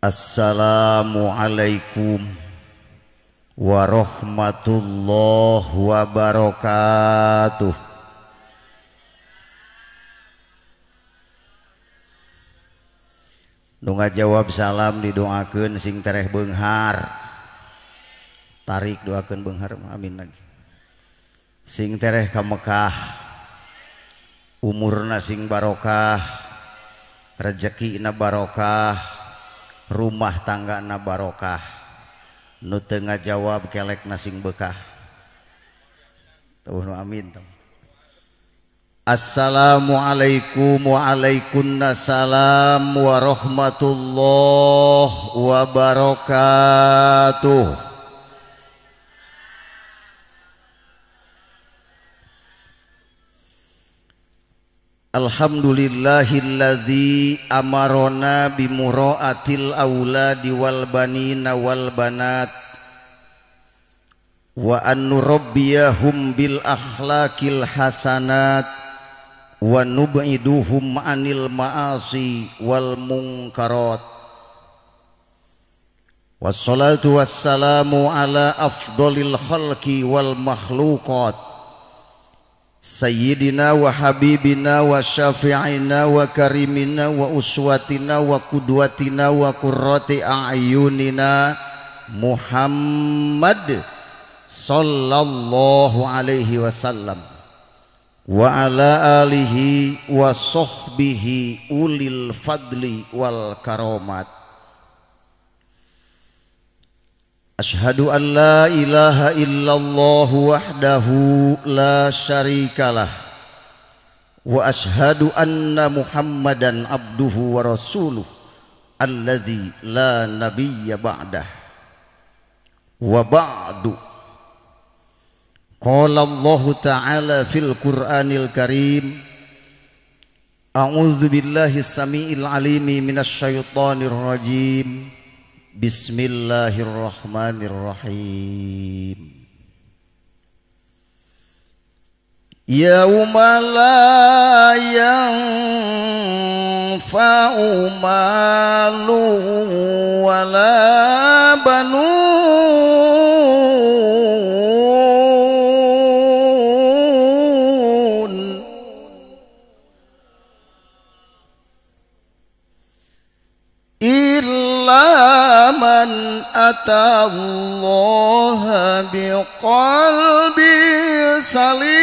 Assalamualaikum warahmatullahi wabarakatuh. Nu ngajawab salam didoakeun sing tereh beunghar. Tarik doakeun beunghar, amin lagi. Sing tereh ka Mekah, umurna sing barokah, rezekina barokah, rumah tanggana barokah. Nu teu ngajawab kelekna sing beukah. Tuh nu amin tong. Assalamualaikum waalaikumsalam warahmatullahi wabarakatuh. Alhamdulillahilladzi amarona bimuraatil auladi wal banina wal banat wa an nurabbiyahum bil akhlaqil hasanat wa nub'iduhum 'anil ma'asi wal munkarat. Wassalatu wassalamu ala afdhalil khalqi wal makhluqat sayyidina wa habibina wa syafi'ina wa karimina wa uswatina wa qudwatina wa qurrati a'yunina Muhammad sallallahu alaihi wasallam wa ala alihi wa sahbihi ulil fadli wal karomat. Asyhadu an la ilaha illallah wahdahu la syarikalah wa asyhadu anna Muhammadan abduhu wa rasuluh alladzi la nabiyya ba'dah. Wa ba'du. Qala Allah ta'ala fil Qur'anil Karim, a'udzu billahi samiil alimi minasy syaithanir rajim. Bismillahirrahmanirrahim. Yauma la yanfa'u malun wala banun illa man atallaha biqalbi salim.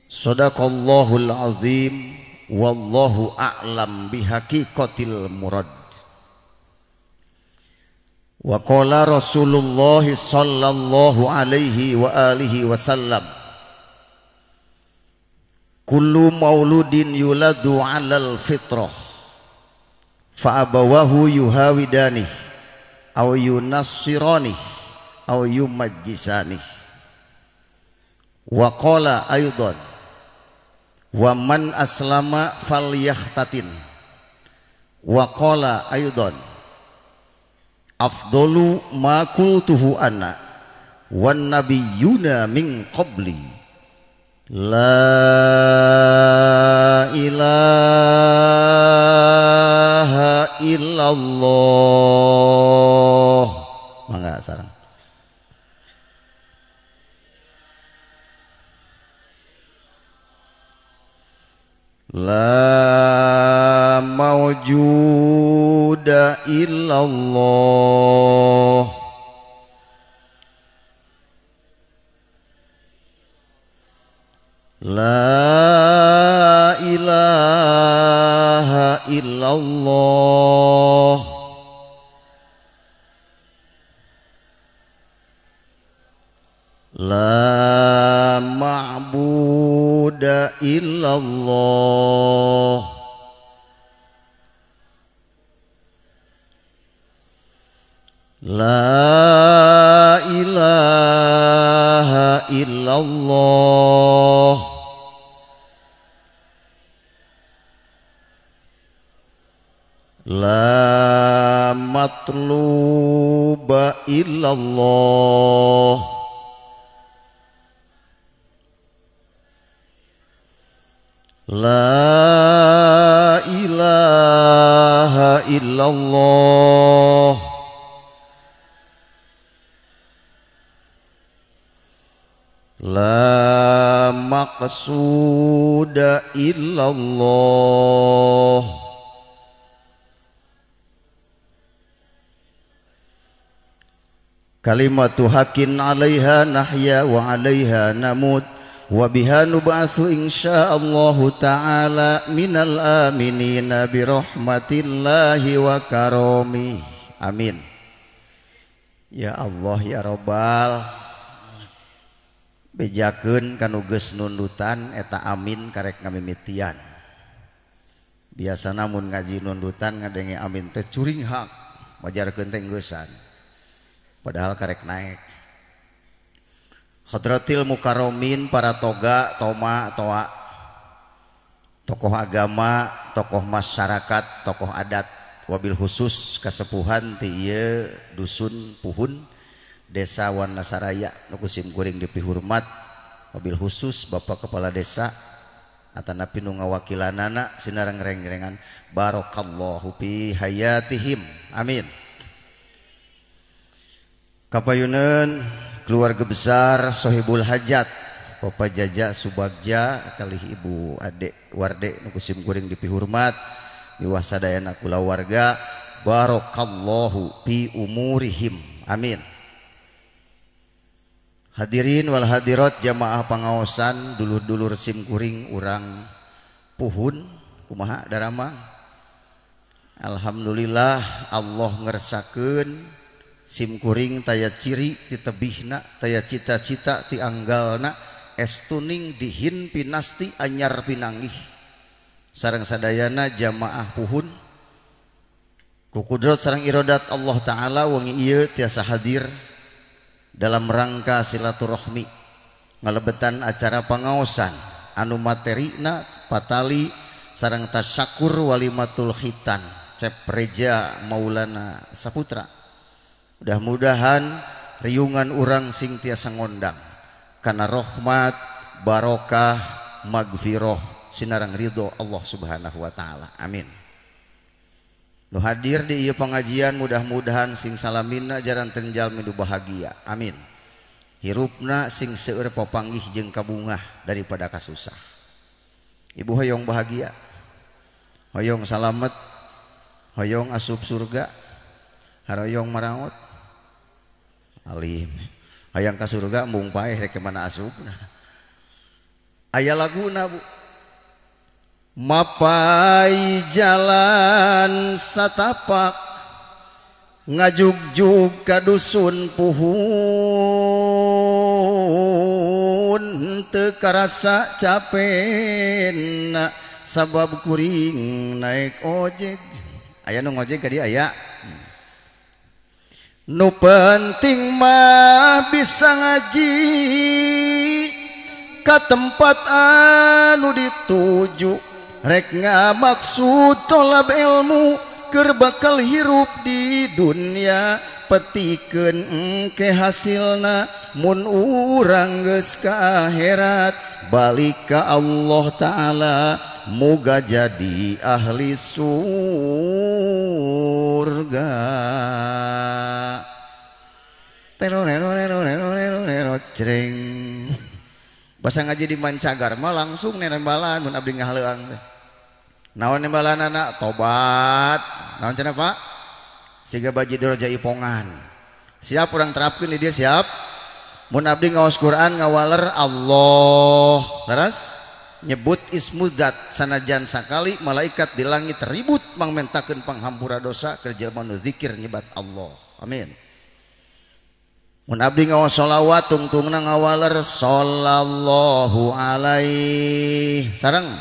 Sadaqallahul azim, wallahu a'lam bihaqiqatil murad. Wa qala Rasulullah sallallahu alaihi wa alihi wasallam, kullu mauludin yuladu 'alal fitrah fa abawahu yuhawidani aw yunassirani aw yumajjisani. Wa qala aidan, wa man aslama falyahtatin. Wa qala aidan, afdalu ma qultuhu ana wan nabiyyuna min qabli, la ilaha illallah. Mangga sareng. La mawjuda illallah. La ilaha illallah. La ma'buda illallah. La ilaha illallah. La matluba illallah. La ilaha illallah. La maqsuda illallah. Kalimatu haqqin 'alaiha nahya wa 'alaiha namut wa biha nub'atsu insyaallahu ta'ala minal aminina bi rahmatillahi wa karami. Amin. Ya Allah ya Rabbal, bejakeun kanu geus nundutan eta amin karek ngamimitian. Biasana mun ngaji nundutan ngadenge amin teh curing hak, wajarkeun teh geusan. Padahal karek naek. Hadratil mukarromin, para toga, toma, toa, tokoh agama, tokoh masyarakat, tokoh adat, wabil khusus kasepuhan ti ieu dusun Puhun, Desa Wanasaraya nu ku sim kuring dipihurmat, wabil khusus Bapak Kepala Desa atanapi nu ngawakilanana sinareng reng-rengan, barakallahu fi hayatihim. Amin. Kapayuneun keluarga besar Sohibul Hajat, Bapak Jaja Subagja kalih Ibu Ade Warde nu ku sim kuring dipihurmat, miwah sadayana kulawarga, barakallahu fi umurihim. Amin. Hadirin wal hadirat jamaah pangaosan dulur-dulur sim kuring urang Puhun kumaha darama. Alhamdulillah Allah ngersakeun sim kuring taya ciri ti tebihna, taya cita-cita ti anggalna, estuning dihin pinasti anyar pinanggih. Sareng sadayana jamaah Puhun ku kudrat sareng irodat Allah Ta'ala wengi ieu tiasa hadir dalam rangka silaturahmi ngalebetan acara pangaosan anu materina patali sareng tasyakur walimatul khitan Cep Reja Maulana Saputra. Mudah-mudahan riungan urang sing tiasa ngondang kana rahmat, barokah, magfiroh sinareng ridho Allah Subhanahu wa taala. Amin. Nu hadir di ieu pengajian mudah-mudahan sing salamina jaranten jalmi nu bahagia. Amin. Hirupna sing seueur papanggih jeung kabungah daripada kasusah. Ibu hoyong bahagia, hoyong salamet, hoyong asup surga, haroyong maraot. Alim. Hayang ka surga mung paeh rek mana asupna. Aya laguna Bu. Mapai jalan satapak ngajugjug ka dusun Puhun, teu karasa capena sabab kuring naik ojek. Aya nu ngojek ka dieu aya. Nu penting mah bisa ngaji ka tempat anu dituju, rek ngamaksud tolab ilmu keur bakal hirup di dunia, petikeun engke hasilna mun urang geus ka akhirat, balik ka Allah Ta'ala muga jadi ahli surga. Terorerorerorerorero cering. Basa ngaji di Mancagar mah langsung nembalan mun abdi ngahaleuang teh. Naon nembalanana? Tobat. Naon cenah Pak? Siga baji doroja ipongan. Siap urang terapkeun di dia siap. Mun abdi ngaos Quran ngawaler Allah. Leres? Nyebut ismu zat sanajan sakali malaikat di langit ribut mangmentakeun panghampura dosa keur jelema nu zikir nyebat Allah. Amin. Mun abdi ngaos sholawat tungtungna ngawaler sallallahu alaihi sareng.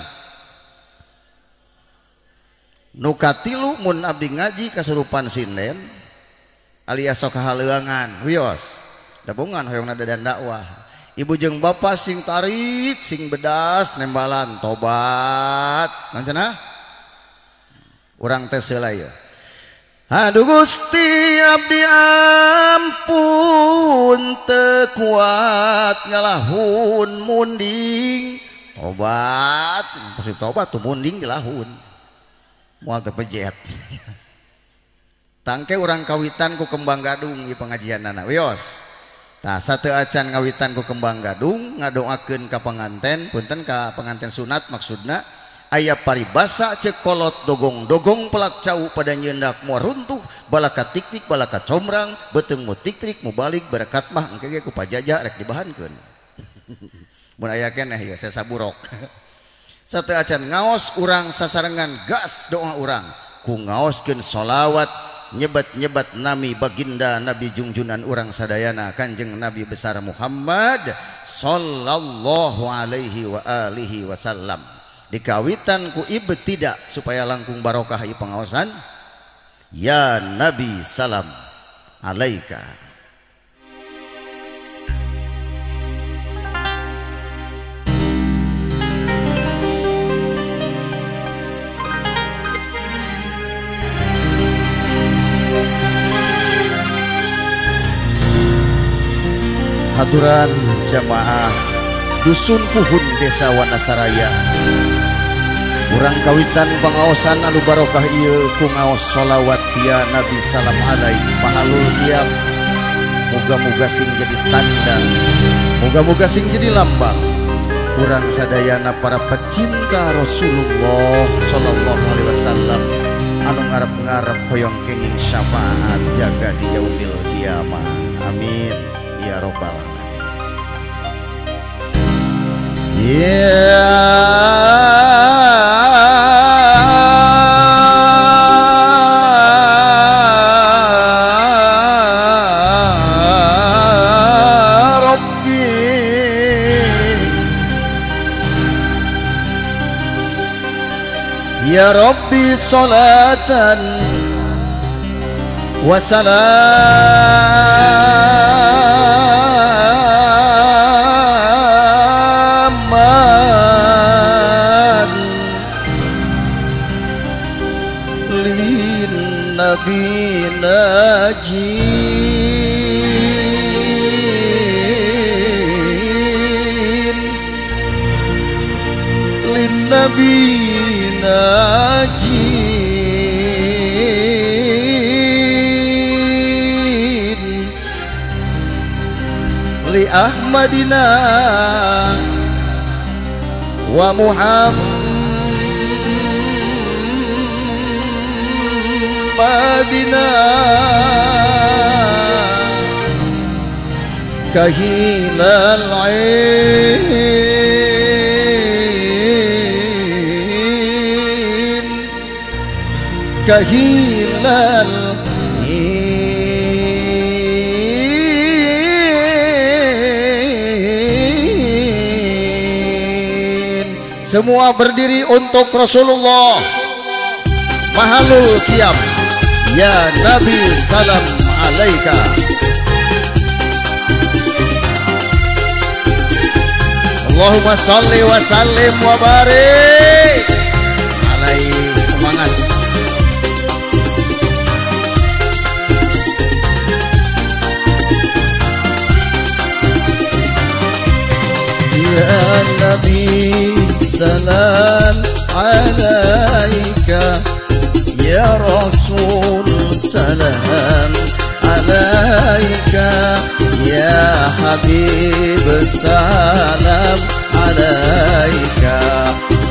Nu katilu mun abdi ngaji kasurupan sinden alias sok kahaleuangan wios dabongan hoyongna dadan dakwah. Ibu jeung bapak sing tarik sing bedas nembalan tobat. Naon cenah? Urang teh seula ieu. Aduh Gusti abdi ampun teu kuat ngalahun munding tobat. Kos ditobat tumunding dilahun. Moal teu pejet. Tangke urang kawitan ku kembang gadung ieu pengajianana. Wios. Tah sateu acan ngawitan ku kembang gadung ngadoakeun ka panganten, punten ka panganten sunat maksudna aya paribasa ceuk kolot dogong-dogong pelak cau pada nyeundak moal runtuh balaka tiktik balaka comrang beuteung mu tiktrik mu balik berkat mah engke ge ku pajaja rek dibahankeun. Mun aya keneh ieu sesa burok. Sateu acan ngaos urang sasarengan gas doa urang ku ngaoskeun sholawat nyebat-nyebat nami baginda Nabi jungjunan urang sadayana Kanjeng Nabi besar Muhammad sallallahu alaihi wa alihi wasallam. Dikawitan ku ibtidak supaya langkung barokah ieu pengaosan ya Nabi salam alaika. Haturan jamaah Dusun Puhun Desa Wanasaraya urang kawitan pangaosan anu barokah ieu ku ngaos sholawat ya Nabi salam alaik mahalul qiyam. Muga-muga sing jadi tanda, muga-muga sing jadi lambang urang sadayana para pecinta Rasulullah sallallahu alaihi wasallam anu ngarep-ngarep hoyong kenging syafaat jaga di yaumil kiamah. Amin ya robbal alamin. Ya Rabbi ya Rabbi salatan wa salam Nabi najin lin Nabi najin li Ahmadina wa Muhammad Madinah kahilal ain kahilal ain. Semua berdiri untuk Rasulullah mahalul qiyam. Ya Nabi salam alaika. Allahumma salli wa sallim wa barik alaihi. Semangat. Ya Nabi salam alaika, ya Rasul salam alaika, ya Habib salam alaika,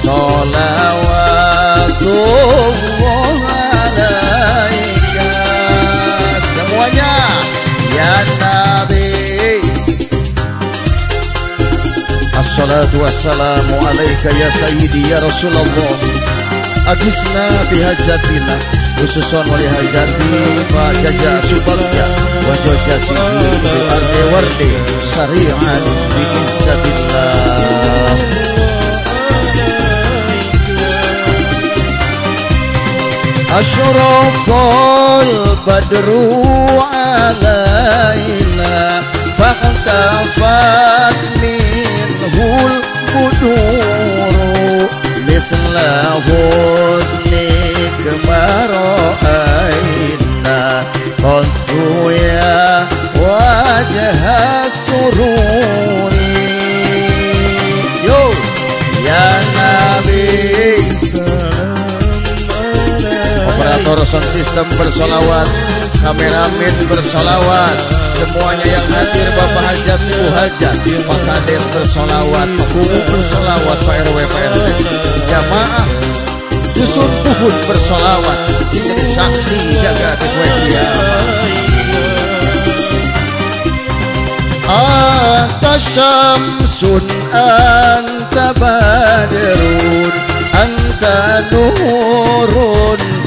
sholawatullah alaika. Semuanya ya Nabi. Assalatu wassalamu alaika ya Sayyidi ya Rasulullah. Agisna bihajatina khususon wali hajati Pak Jaja Subagja wajojati arde warde syari'an biizzatillah. Asyraqal badru alaina fahtafat minhul buduru misla husnik mara'aina qattu ya wajha sururi. Yo ya Nabi. Operator sound system bersolawat, kameramen bersolawat, semuanya yang hadir, Bapak Hajat, Ibu Hajat, Pak Kades bersolawat, Pak Kubu bersolawat, Pak RW, Pak RT, jamaah dusun Puhun bersolawat, sing jadi saksi jaga di poe kiamat. Anta syamsun, anta badrun, anta nurun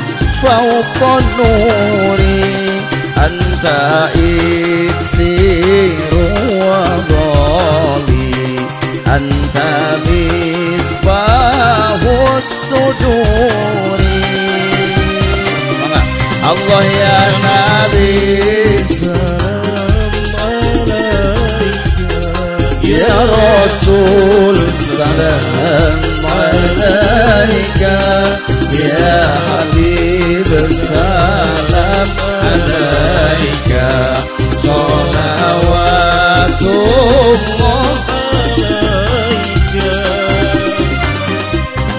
fauqa nuri, anta iksiru wa dhali, anta misbahus suduri. Allah ya Nabi, ya Rasul, salam alaika, ya Habib, salam alaika, salawatullah alaika.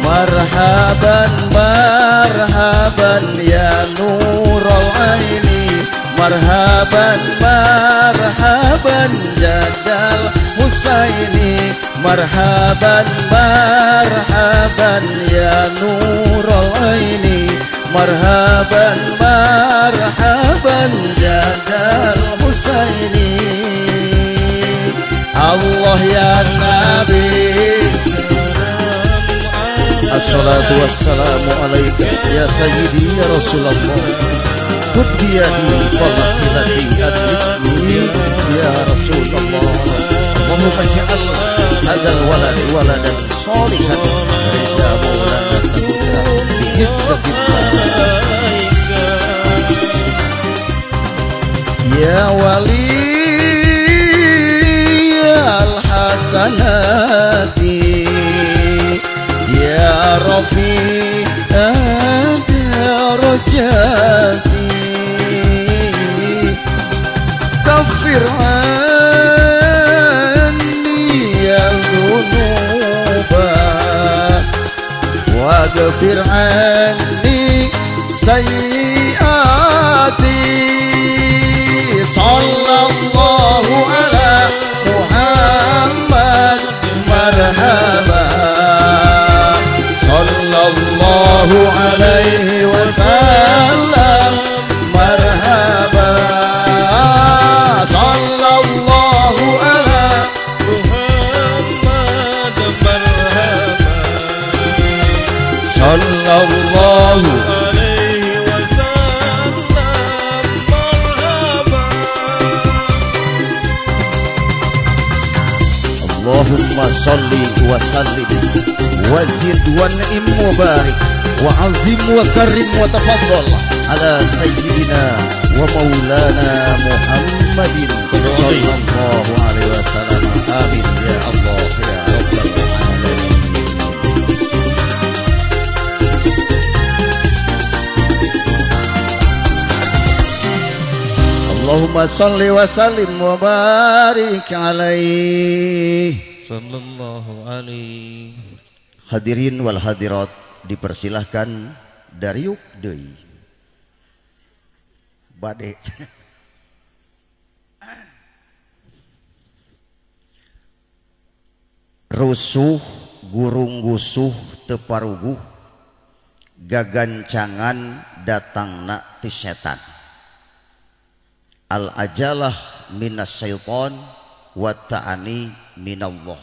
Marhaban marhaban ya nurul aini, marhaban marhaban jadal Husaini, marhaban marhaban ya nurul aini, marhaban marhaban jadal Husaini. Allah ya Nabi, assalatu wassalamu alaika ya sayyidi ya Rasulullah, khudh biyadi fadilati adrikni ya Rasulullah. Allahumma ja'al hadzal walad waladan sholihan Reza Maulana Saputra bi'izzatillah. Ya wali al hasanati, ya rafi ad-darajati, kaffir waghfir anni sayyiati. Sallallahu ala Muhammad, marhaba, sallallahu alaihi wasallam, marhaba, sallallahu ala Muhammad, marhaba, sallallahu alaihi wasallam, marhaba. Allahumma salli wa sallim wa zid wa ni'im wa barik wa azim wa karim wa tafaddal ala sayyidina wa maulana Muhammadin sallallahu alaihi wasallam. Amin ya Allah ya Rabbal alamin. Allahumma salli wa sallim wa barik alaihi sallallahu alaihi. Hadirin wal hadirat dipersilahkan dariuk deui. Bade. Rusuh gurung gusuh teu paruguh, gagancangan datangna ti setan. Al ajalah minas syaitan wa ta'ani minallah.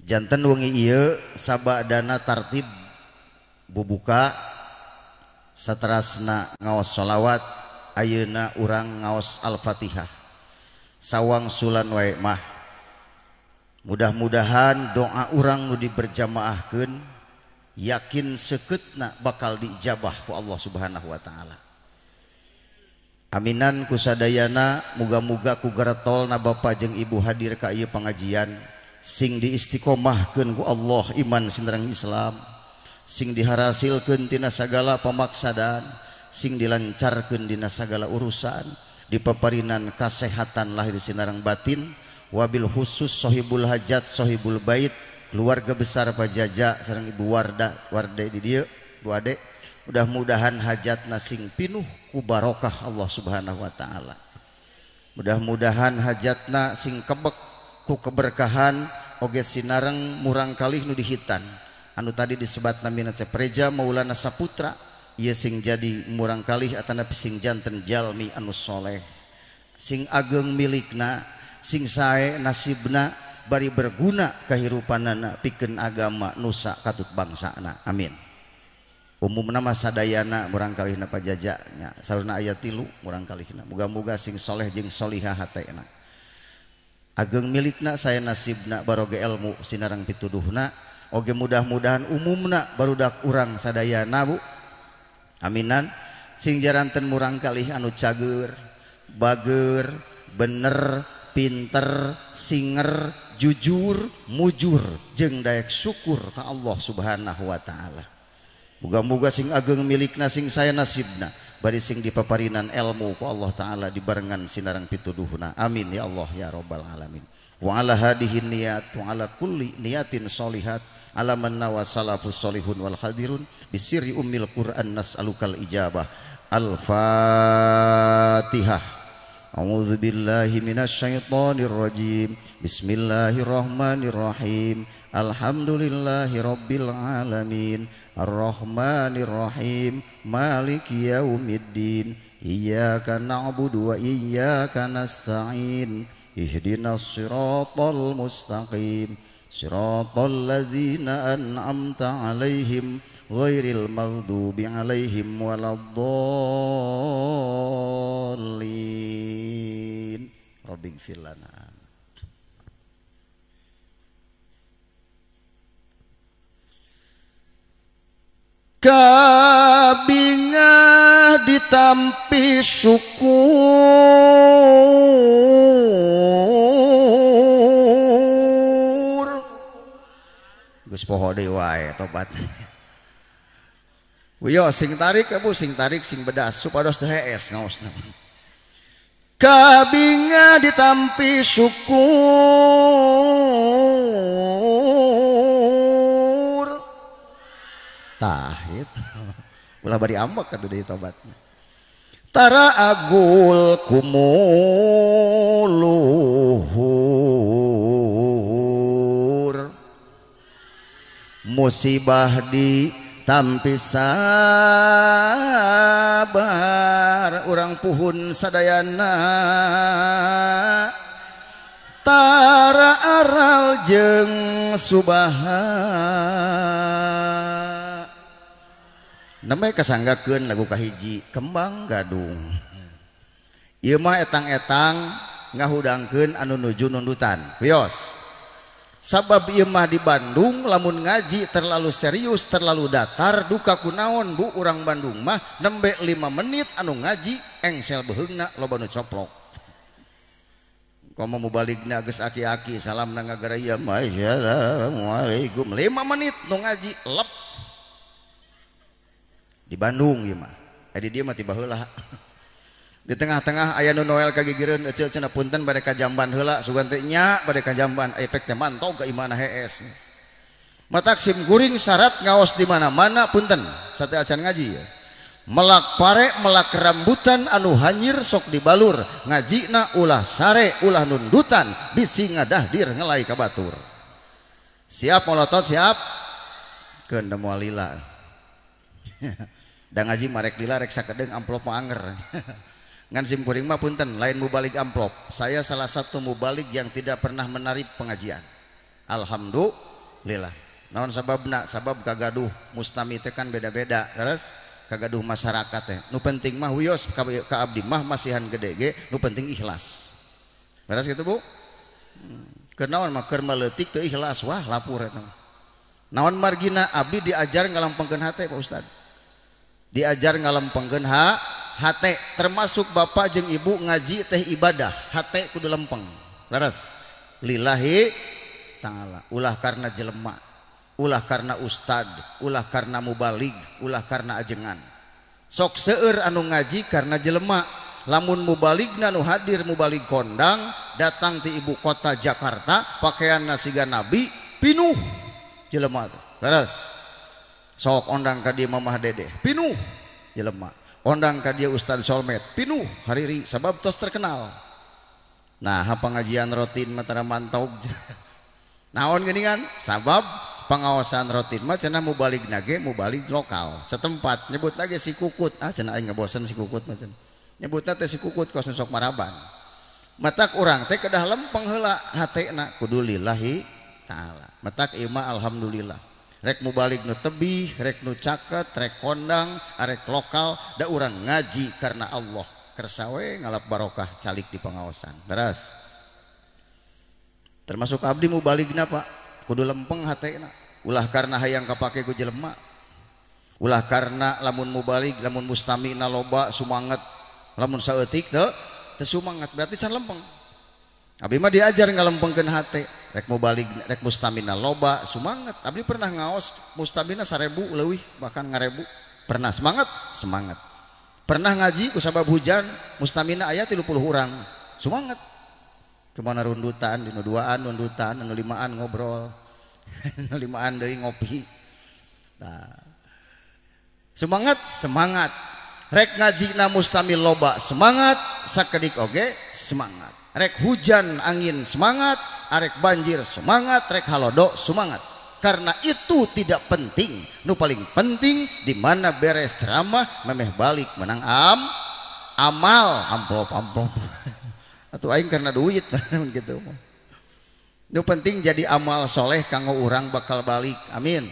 Janten wengi ieu sabadana tartib bubuka saterasna ngaos sholawat, ayeuna urang ngaos Al-Fatihah. Sawang sulan wae mah. Mudah-mudahan doa urang nu diberjamaahkeun yakin sekeutna bakal diijabah ku Allah Subhanahu wa taala. Aminan kusadayana, muga-muga ku garetolna bapa jeung ibu hadir ka ieu pangajian sing diistiqomahkeun ku Allah iman sinareng Islam, sing diharasilkeun tina sagala pamaksadan, sing dilancarkeun dina sagala urusan, dipaparinan kasehatan lahir sinareng batin, wabil khusus sohibul hajat, sohibul bait, keluarga besar Pajaja sareng Ibu Warda, Warda di dieu, Bu Ade. Mudah-mudahan hajatna sing pinuh ku barokah Allah Subhanahu wa taala. Mudah-mudahan hajatna sing kebek ku keberkahan oge sinareng murang kalih nu dihitan. Anu tadi disebat namina Cepreja Maulana Saputra ieu sing jadi murang kalih atanapi sing janten jalmi anu soleh. Sing ageng milikna, sing sae nasibna bari berguna kahirupanana pikeun agama nusa katut bangsana. Amin. Umumna mah sadayana murang kalihna pajajanya saurna aya 3 murang kalihna. Muga-muga sing soleh jeung solihah hatena. Ageng milikna saya nasibna baroge ilmu sinareng pituduhna oge mudah-mudahan umumna barudak urang sadayana Bu. Aminan sing jaranten murang kalih anu cager, bager, bener, pinter, singer, jujur, mujur jeung daek syukur ka Allah Subhanahu wa taala. Muga-muga sing ageng milikna sing saya nasibna bari sing dipaparinan ilmu ku Allah taala dibarengan sinareng pituduhna. Amin ya Allah ya rabbal alamin. Wa ala hadihi niyat wa ala kulli niyatin sholihat ala man nawa salafus solihun wal hadirun bisirri ummil Qur'an nas'alukal ijabah. Al-Fatihah. A'udzu billahi minasyaitonir rajim. Bismillahirrahmanirrahim. Alhamdulillahi rabbil alamin. Arrahmanir rahim. Maliki yaumiddin. Iyyaka na'budu wa iyyaka nasta'in. Ihdinas siratal mustaqim. Siratal ladzina an'amta 'alaihim ghairil maghdubi 'alaihim waladdallin. Rabbighfir lana. Kabingah ditampi syukur geus poho deui wae tobat. Wiyo sing tarik Bu, sing tarik sing bedas supados teu hees ngaosna. Kabingah ditampi syukur tah itu ulah bari ambek atuh deui tobatna. Tara agul kumuluhur musibah di tampi sabar urang puhun sadayana tara aral jeung subaha. Namanya kasanggakeun lagu kahiji Kembang Gadung. Ieu mah etang-etang ngahudangkeun anu nuju nundutan. Wios. Sabab ieu mah di Bandung lamun ngaji terlalu serius, terlalu datar, duka kunaon Bu urang Bandung mah nembe 5 menit anu ngaji engsel beheungna loba nu coplok. Komo mubaligna geus aki-aki salamna ngagaraya assalamualaikum 5 menit nu ngaji lep. Di Bandung ieu mah. Di dieu mah tiba heula. Di tengah-tengah aya nu Noel kagigireun eceu cenah punten bade ka jamban heula sugan teh nya bade ka jamban efek teh mantog ka imana hees. Matak sim kuring syarat ngaos di mana-mana punten sate acan ngaji ya. Melak pare melak rambutan anu hanyir sok dibalur ngajina ulah sare ulah nundutan bisi ngadahdir ngelai ka batur. Siap molotot siap keun da moal lila. Da ngaji marek lila rek sakedeung amplop mah anger. Ngan sim kuring mah punten lain mubalik amplop. Saya salah satu mubalik yang tidak pernah menarik pengajian. Alhamdulillah. Naon sababna? Sabab kagaduh mustami teh kan beda-beda. Terus kagaduh masyarakat teh. Nu penting mah wios ka abdi mah masihan gede ge, nu penting ikhlas. Beres gitu Bu? Keur naon mah keur maleutik teu ikhlas wah lapur eta. Naon margina abdi diajar ngalempengkeun hate Pak Ustad. Diajar ngalempengkeun hate termasuk bapak jeung ibu ngaji teh ibadah hate kudu lempeng leres lillahi ta'ala ulah karena jelema ulah karena ustad ulah karena mubalig ulah karena ajengan sok seueur anu ngaji karena jelema lamun mubaligna nu hadir mubalig kondang datang ti ibu kota Jakarta pakaian siga nabi pinuh jelema teh leres. Sok ondang ka dieu Mamah Dedeh pinuh jelema. Ondang ka dieu Ustaz Solmed pinuh hariri sabab tos terkenal. Nah, pengajian rutin mah tara mantog. Naon geuningan? Sabab pengawasan rutin mah cenah mubaligna ge mubalig lokal setempat nyebut lagi si Kukut. Ah cenah aing ngebosen si Kukut mah cenah. Nyebutna teh si Kukut kos sok maraban. Matak urang teh kedah lempeng heula hatena kudu lillahi taala. Matak ieu mah alhamdulillah. Rek mubalig nu tebih, rek nu caket, rek kondang, arek lokal, da urang ngaji karena Allah. Kersa we ngalap barokah calik di pengawasan. Beres. Termasuk abdi mubaligna Pak, kudu lempeng hatena. Ulah karena hayang kapake ku jelema. Ulah karena lamun mubalig, lamun mustamina loba sumanget, lamun saeutik teu teu sumangat berarti can lempeng. Abdi mah diajar ngalempengkeun hate, rek mubalig, rek mustamina loba sumanget. Abdi pernah ngaos mustamina 1000 leuwih bahkan 1000. Pernah semangat, semangat. Pernah ngaji ku sabab hujan mustamina aya 30 urang, sumanget. Kemana rundutan, di nu duaan rundutan, nu limaan ngobrol, nu limaan deui ngopi. Nah. Semangat, semangat. Rek ngajina mustamil loba semangat, sakedik oge semangat. Rek hujan angin semangat, arek banjir semangat, rek halodo semangat. Karena itu tidak penting. Nu paling penting di mana beres ceramah memeh balik menang amal amplop-amplop. Atau aing karena duit gitu. Nu penting jadi amal soleh kanggo urang bakal balik. Amin.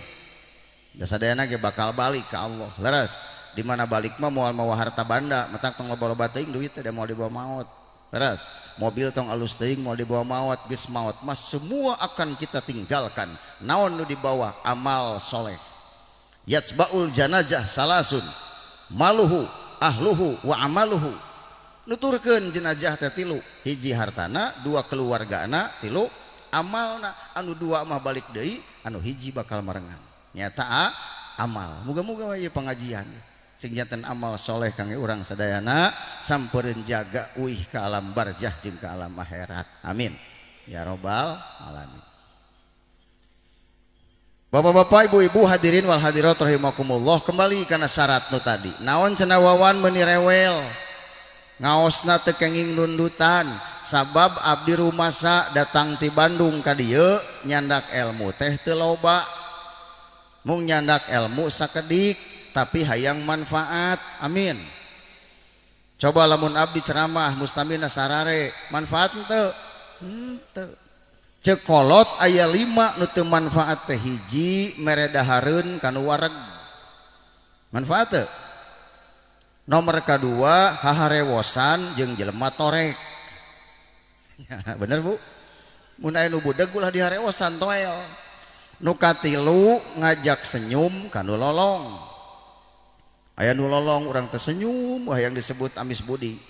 Dasadayana ge bakal balik ke Allah. Leres. Di mana balik mah moal mawa harta banda, matak tong loba-loba teuing duit teh moal dibawa maot. Leres. Mobil tong alus teuing moal dibawa maot, geus maot mah semua akan kita tinggalkan. Naon nu dibawa? Amal soleh. Yatsbaul janazah salasun. Maluhu, ahluhu, wa amaluhu. Nuturkeun jenazah teh tilu, hiji hartana, dua keluargana, tilu amalna. Anu dua mah balik deui, anu hiji bakal marengan. Nyata amal. Muga-muga we pengajian sing janten amal soleh kangge urang sadayana sampereun jaga uih ka alam barjah jeung ka alam akhirat. Amin ya robbal alamin. Bapak-bapak, ibu-ibu hadirin wal hadirat rahimakumullah, kembali kana syarat nu tadi. Naon cenah Wawan meuni rewel? Ngaosna teu kenging nundutan sabab abdi rumasa datang ti Bandung ka dieu nyandak ilmu teh teu loba. Mung nyandak ilmu sakedik tapi hayang manfaat. Amin. Coba lamun abdi ceramah mustamina sarare manfaat henteu? Henteu. Ceuk kolot aya 5 nu teu manfaat teh, hiji mere dahareun kanu wareg. Manfaat teu? Nomor kadua haharewosan jeung jelema torek. Ya, bener Bu? Mun aya nu budeg ulah diharewosan toel. Nu katilu ngajak senyum kanu lolong. Aya nu lolong urang teh senyum, wah yang disebut amis budi.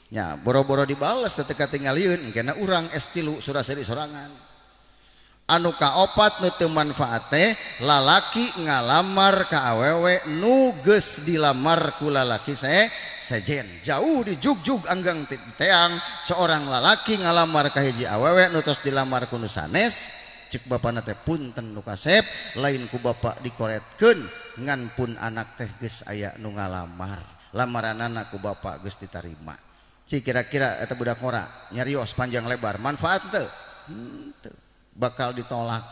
Nya boro-boro dibales teh teu katingalieun engkena urang es tilu suraseri sorangan. Anu kaopat nu teu manfaat teh lalaki ngalamar ka awewe nu geus dilamar ku lalaki sejen. Jauh dijugjug anggang teang seorang lalaki ngalamar ka hiji awewe nu tos dilamar ku nu sanes. Cek bapana teh punten nu kasep lain ku bapak dikoretkeun ngan pun anak teh geus aya nu ngalamar, lamaranana ku bapak geus ditarima. Cik kira-kira eta budak ngora nyarios panjang lebar manfaat teu? Henteu. Bakal ditolak,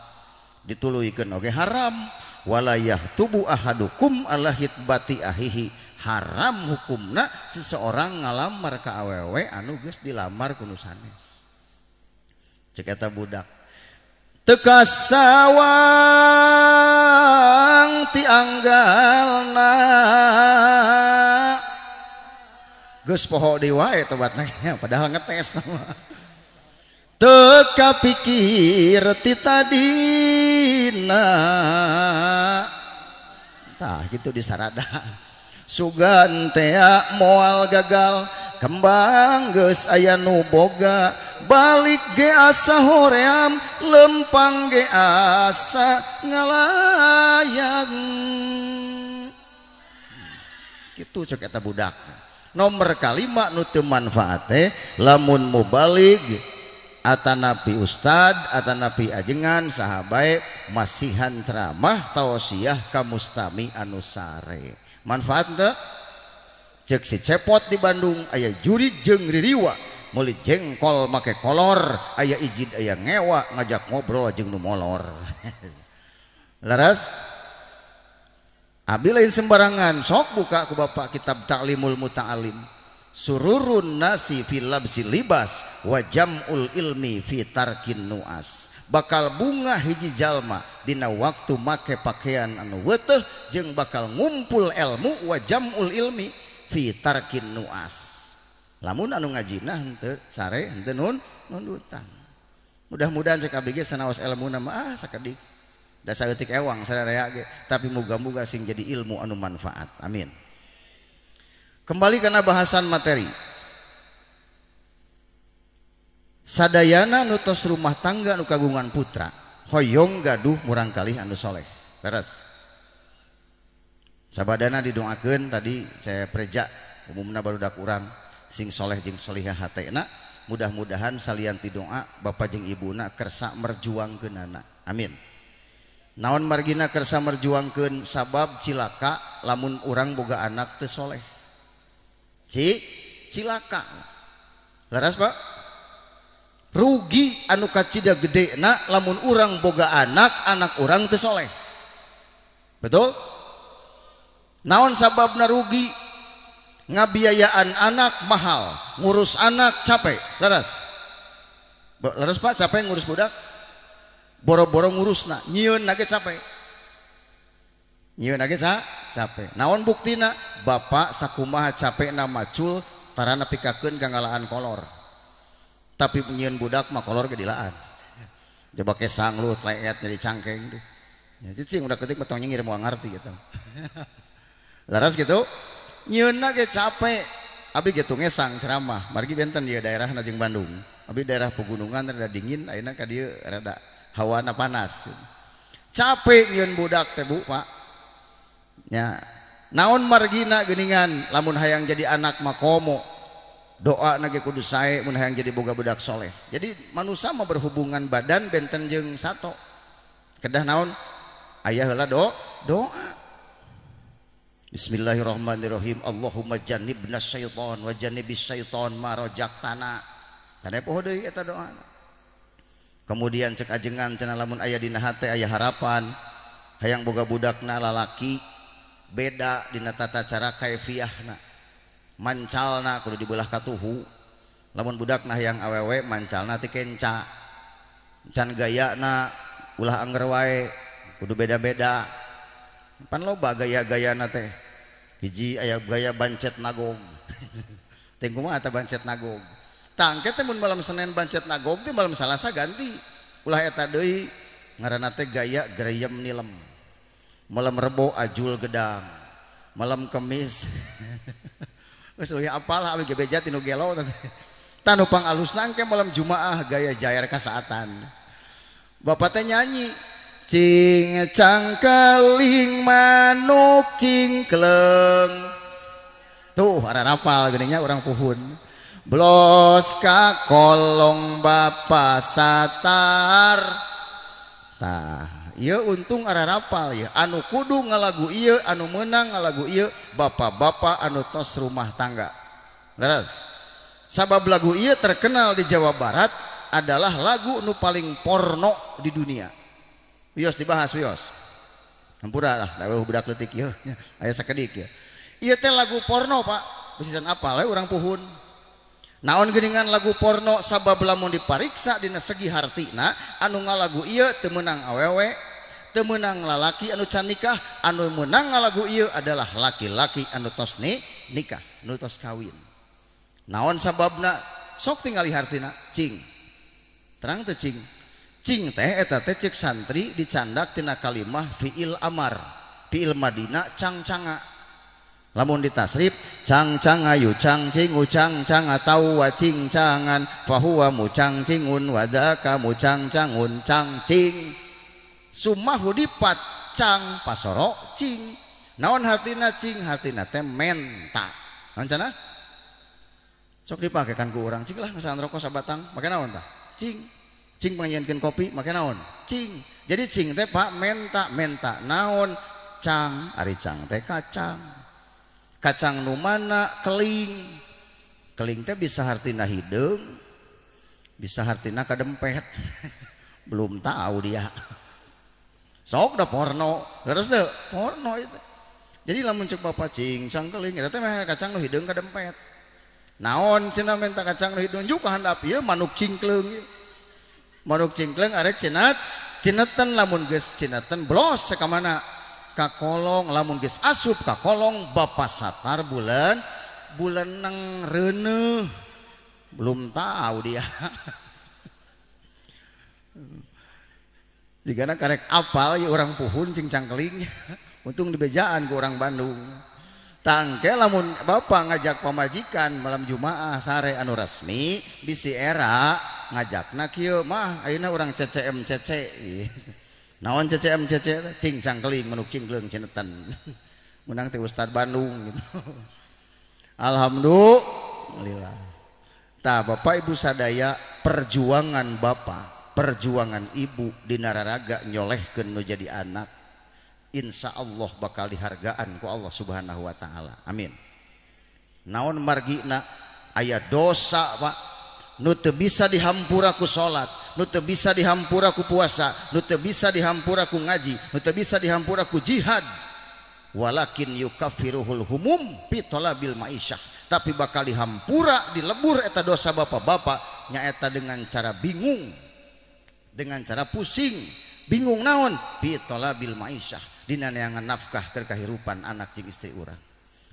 dituluykeun oge haram. Walayah tubu ahadukum ala hitbati ahihi, haram hukumna seseorang ngalamar ka awewe anu geus dilamar ku nu sanes. Cek eta budak teu kasawang ti anggalna geus poho deui wae tobatna padahal ngetes mah. Teu kapikir ti tadina. Tah gitu disarada. Sugan tea moal gagal kembang geus aya nu boga balik ge asa hoream lempang ge asa ngalayang. Kitu cek eta budak. Nomor kalima nu teu manfaat teh lamun mubalig atanapi ustad atanapi ajengan sahabae masihan ceramah tausiah ka mustami anu sare. Manfaat teu? Cek si Cepot di Bandung aya jurig jeung ririwa meuli jengkol make kolor aya ijid aya ngewa ngajak ngobrol jeung nu molor. Laras? Abdi lain sembarangan sok buka ku bapak kitab Ta'limul Muta'alim. Sururun nasi fil labsi libas wa jam'ul ilmi fi tarkin nuas. Bakal bunga hiji jalma dina waktu make pakaian anu weuteuh jeung bakal ngumpul ilmu wa jam'ul ilmi fi tarkin nuas. Lamun anu ngajina henteu sare henteu nundutan. Mudah-mudahan cek abdi ge sanaos elmuna mah sakedik. Da saeutik ewang sararea ge, tapi muga-muga sing jadi ilmu anu manfaat. Amin. Kembali karena bahasan materi. Sadayana nutos rumah tangga nu kagungan putra, hoyong gaduh murangkalih anu soleh. Beres. Sabadana didoakeun tadi saya preja umumna barudak urang sing soleh jeung solihah hatena. Mudah-mudahan salian ti doa bapak jeung ibuna kersa merjuangkeunana. Amin. Naon margina kersa merjuangkeun sabab cilaka lamun urang boga anak teu soleh. Cilaka. Laras Pak? Rugi anu kacida gedena lamun urang boga anak, anak urang teu soleh. Betul? Naon sababna rugi? Ngabiayaan anak mahal, ngurus anak capek. Laras? Laras Pak, capek ngurus budak? Boro-boro ngurusna, nyieun ge capek. Nyieun ge capek. Naon buktina? Bapak sakumaha capekna macul tarana pikakeun ka ngalaan kolor. Tapi nyieun budak mah kolor ge dilaan. Coba ke sanglut leet nyeri cangkeng tuh. Ya cicing udah ketik mah tong nyengir moal ngarti gitu. Laras gitu. Nyieunna ge capek. Abi ge ngesang ceramah. Margi benten ieu daerahna jeung Bandung. Abi daerah pegunungan rada dingin ayeuna ka dieu rada hawana panas. Capek nyieun budak teh Bu, Pak. Nya, naon margina geuningan lamun hayang jadi anak mah komo. Doa na ge kudu sae mun hayang jadi boga budak soleh. Jadi manusia mah berhubungan badan benten jeung sato. Kedah naon? Aya heula doa. Bismillahirrahmanirrahim. Allahumma jannibna syaitan wa jannibis syaitan ma razaqtana. Kana poho deui eta doa. Kemudian cek ajengan cenah lamun aya dina hate aya harapan hayang boga budakna lalaki beda dina tata cara kaifiahna mancalna kudu dibelah katuhu lamun budakna hayang awewe mancalna ti kenca can gayana ulah angger wae kudu beda-beda pan loba gaya-gayana teh hiji aya gaya bancet nagog. Teh kumaha eta bancet nagog? Tangke teh mun malam Senin bancet nagog teh malam Salasa ganti. Ulah eta deui ngaranna teh gaya greyem nilem. Malam Rebo ajul gedang. Malam Kemis geus leuwih apal abi ge beja tinu gelo teh. Tah nu pangalusna engke malam Jumaah gaya jair kasaatan. Bapak teh nyanyi cing cangkeling manuk cingkleng. Tuh ararapal geuning nya urang puhun. Blos ka kolong bapa satar. Tah, ieu untung ararapal ya. Anu kudu ngalagu ieu, anu meunang ngalagu ieu, bapak-bapak anu tos rumah tangga. Leres. Sabab lagu ieu terkenal di Jawa Barat adalah lagu nu paling porno di dunia. Wios dibahas wios. Hampura lah, da budak leutik ieu. Aya sakedik ieu. Ieu teh lagu porno, Pak. Bisisan apal we urang puhun. Naon geuningan lagu porno sabab lamun dipariksa dina segi hartina anu ngalagu ieu teu meunang awewe, teu meunang lalaki anu can nikah, anu meunang ngalagu ieu adalah laki-laki anu tos nikah, nu tos kawin. Naon sababna? Sok tingali hartina, cing. Terang teu cing? Cing teh eta teh cek santri dicandak tina kalimah fiil amar, fiil madina cangcanga. Lamun ditasrif cang cangayu cang cingu cang cang atau wa cing cangan fahuwa mucang cingun wadaka mucang cangun cang cing sumahu dipat cang pasoro cing. Naon hartina cing? Hartina teh menta. Naon cenah? Sok dipake kan ku urang cing lah ngasaan rokok sabatang make naon tah? Cing. Cing pangjieunkeun kopi make naon? Cing. Jadi cing teh Pak menta naon? Cang, ari cang teh kacang. Kacang nu mana? Keling. Keling teh bisa hartina hideung, bisa hartina kadempet. Belum tahu dia. Sok dah porno, leres teu? Porno itu. Jadi lamun cek bapak cing cang keling eta teh meh kacang nu hideung kadempet. Naon cenah menta kacang nu hideung juga handap ieu manuk cingkleung. Manuk cingkleung arek cenat, cinetan lamun geus cinetan blos ka mana? Ka kolong, lamun geus asup ka kolong bapak satar bulan bulan nang reuneuh. Belum tahu dia. Jigana karek apal ya orang puhun cing cangkeling. Untung dibejaan ke orang Bandung. Tangke lamun bapak ngajak pamajikan malam Jumaah sare anu resmi bisi era ngajakna kieu mah ayeuna urang CCM CC. Naon CCM CC? Cing cangkeling manuk cingkleung cinetan. Menang teh Ustad Bandung gitu. Alhamdulillah. Tah Bapak Ibu sadaya perjuangan bapak, perjuangan ibu dina raraga nyolehkeun nu jadi anak, insya Allah bakal dihargaan ku Allah Subhanahu wa taala. Amin. Naon margina aya dosa Pak nu teu bisa dihampura ku salat, nu teu bisa dihampura ku puasa, nu teu bisa dihampura ku ngaji, nu teu bisa dihampura ku jihad. Walakin yukaffiruhul humum fi talabil maisyah. Tapi bakal dihampura, dilebur eta dosa bapak-bapak nyaeta dengan cara bingung, dengan cara pusing. Bingung naon? Fi talabil maisyah, dina neangan nafkah keur kahirupan anak jeung istri urang.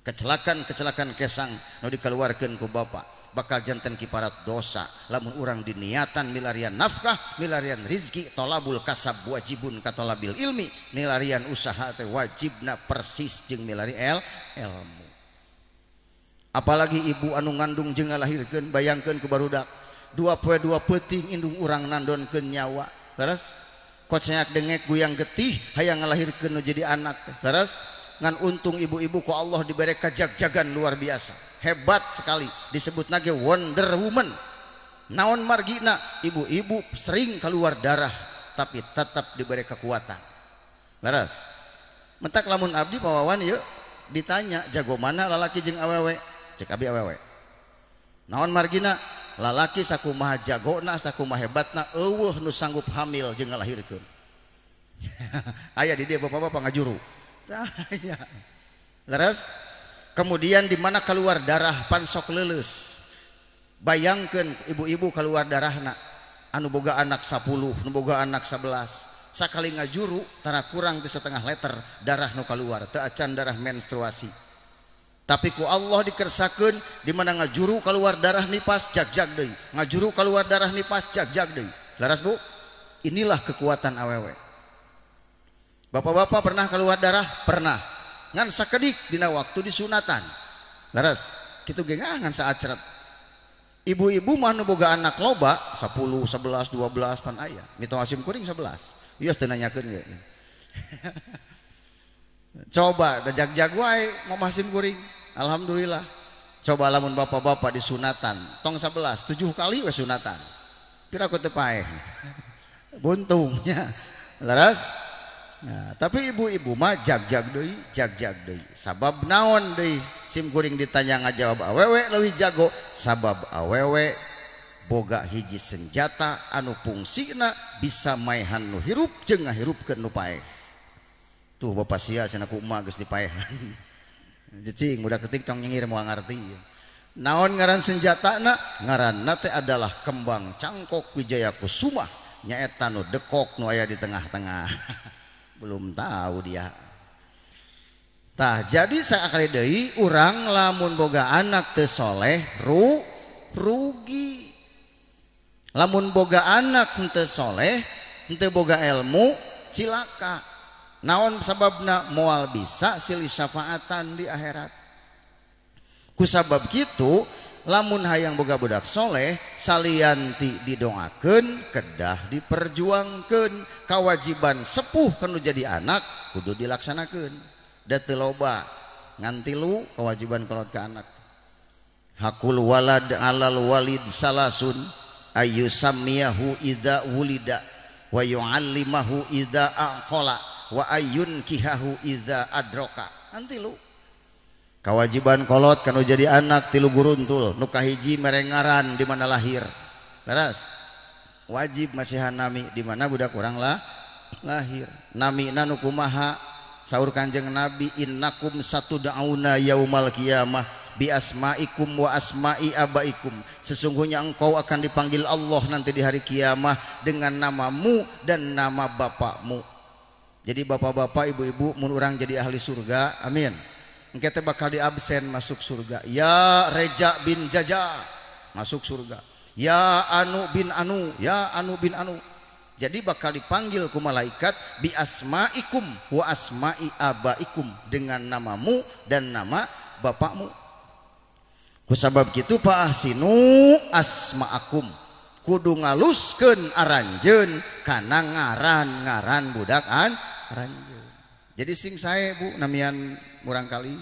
Kecelakaan-kecelakaan kesang nu dikeluarkeun ku bapak bakal janten kiparat dosa lamun urang diniatan milarian nafkah, milarian rizki. Tolabul kasab wajibun katolabil ilmi, milarian usaha teh wajibna persis jeung milari ilmu. Apalagi ibu anu ngandung jeung ngalahirkeun, bayangkeun ku barudak 2 poe 2 peuting indung urang nandonkeun nyawa. Leres? Koceak dengek guyang getih hayang ngalahirkeun nu jadi anak teh. Leres? Ngan untung ibu-ibu ku Allah diberi kajag-jagan luar biasa, hebat sekali, disebut nage Wonder Woman. Naon margina? Ibu-ibu sering keluar darah tapi tetap diberi kekuatan. Leres? Mentak lamun abdi pawawan yuk ditanya jago mana lalaki jeung awewe, cek abi awewe. Naon margina? Lalaki sakumaha jagona, sakumaha hebatna, eueuh nu sanggup hamil jeung ngalahirkeun. Aya di dieu bapak-bapak ngajuru. Tah aya. Leres? Kemudian di mana keluar darah pansok leuleus. Bayangkeun ibu-ibu keluar darahna anu boga anak 10, nu boga anak 11. Sakali ngajuru tara kurang ti setengah liter darah nu keluar, teu acan darah menstruasi. Tapi ku Allah dikersakeun di mana ngajuru keluar darah nipas jag-jag deui, ngajuru keluar darah nipas jag-jag deui. Leres Bu? Inilah kekuatan awewe. Bapak-bapak pernah keluar darah? Pernah. Ngan sakedik dina waktu disunatan. Leres? Kitu ge ngan saacret. Ibu-ibu mah nu boga anak loba 10, 11, 12 pan aya. Mito asim kuring 11. Ieu teu nanyakeun ge. Coba da jag-jag wae mamah sim kuring. Alhamdulillah. Coba lamun bapak-bapak disunatan, tong 11, 7 kali we sunatan. Pira ku teu paeh. Buntungnya. Leres? Nah, tapi ibu-ibu mah jag-jag deui, jag-jag deui. Sabab naon deui? Sim kuring ditanya ngajawab awewe leuwih jago, sabab awewe boga hiji senjata anu fungsina bisa maehan nu hirup jeung ngahirupkeun nu paeh. Tuh bapak sia cenah ku emak geus dipaehan. Cicing budak ketik tong nyengir moal ngarti. Naon ngaran senjatana? Ngaranna teh adalah kembang cangkok Wijaya Kusuma, nyaeta nu dekok nu aya di tengah-tengah. Belum tahu dia. Tah jadi sakali deui urang lamun boga anak teu soleh rugi. Lamun boga anak teu soleh, teu boga ilmu cilaka. Naon sababna? Moal bisa silih syafaatan di akhirat. Kusabab kitu lamun hayang boga budak soleh salianti didongakeun kedah diperjuangkeun, kewajiban sepuh kanu jadi anak kudu dilaksanakeun. Da teu loba ngan tilu kewajiban kolot ka anak. Hakul walad alal walid salasun, Ayyusamiyahu idza wulida wa yu'allimahu idza aqala wa ayyunkihahu idza adroka. Nanti lu kewajiban kolot kanu jadi anak tilu guruntul nu kahiji mere ngaran di mana lahir. Leres wajib masihan nami di mana budak urang lah lahir. Namina nu kumaha? Saur Kanjeng Nabi innakum satud'auna yaumal qiyamah bi asma'ikum wa asma'i abaikum. Sesungguhnya engkau akan dipanggil Allah nanti di hari kiamah dengan namamu dan nama bapakmu. Jadi bapak-bapak, ibu-ibu mun urang jadi ahli surga, amin. Engke teh bakal diabsen masuk surga. Ya Reja bin Jaja masuk surga. Ya Anu bin Anu, ya Anu bin Anu. Jadi bakal dipanggil ku malaikat bi asma'ikum wa asma'i abaikum, dengan namamu dan nama bapakmu. Kusabab kitu fa ahsinu asma'akum, kudu ngaluskeun aranjeun kana ngaran-ngaran budak aranjeun. Jadi sing sae Bu namian murang kali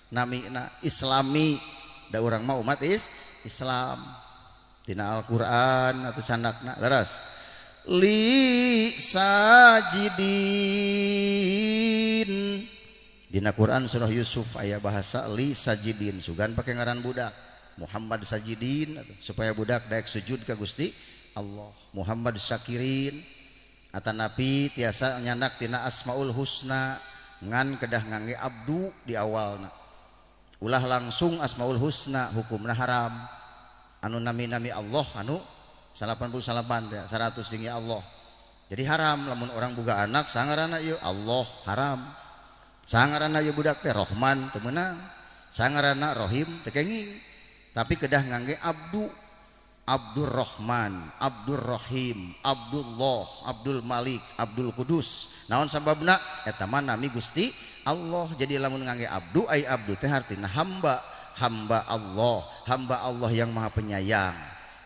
namina Islami, da urang mah umat Islam dina Al-Qur'an atau candakna leres li sajidin. Dina Quran surah Yusuf aya bahasa li sajidin, sugan pakai ngaran budak Muhammad Sajidin supaya budak daek sujud ka Gusti Allah. Muhammad Syakirin atanapi tiasa nyandak tina Asmaul Husna ngan kedah ngangge abdu di awalna. Ulah langsung Asmaul Husna hukumna haram. Anu nami-nami Allah anu 88 ya, 100 jeung ya Allah. Jadi haram lamun orang boga anak sangarana ieu Allah haram. Sangarana ieu budak teh Rohman teu meunang. Sangarana Rohim teu kenging. Tapi kedah ngangge abdu, Abdurrahman, Abdurrahim, Abdullah, Abdul Malik, Abdul Kudus. Naon sababna? Eta mah nami Gusti Allah. Jadi lamun ngangge abdu, ai abdu teh hartina hamba, hamba Allah, hamba Allah yang Maha Penyayang.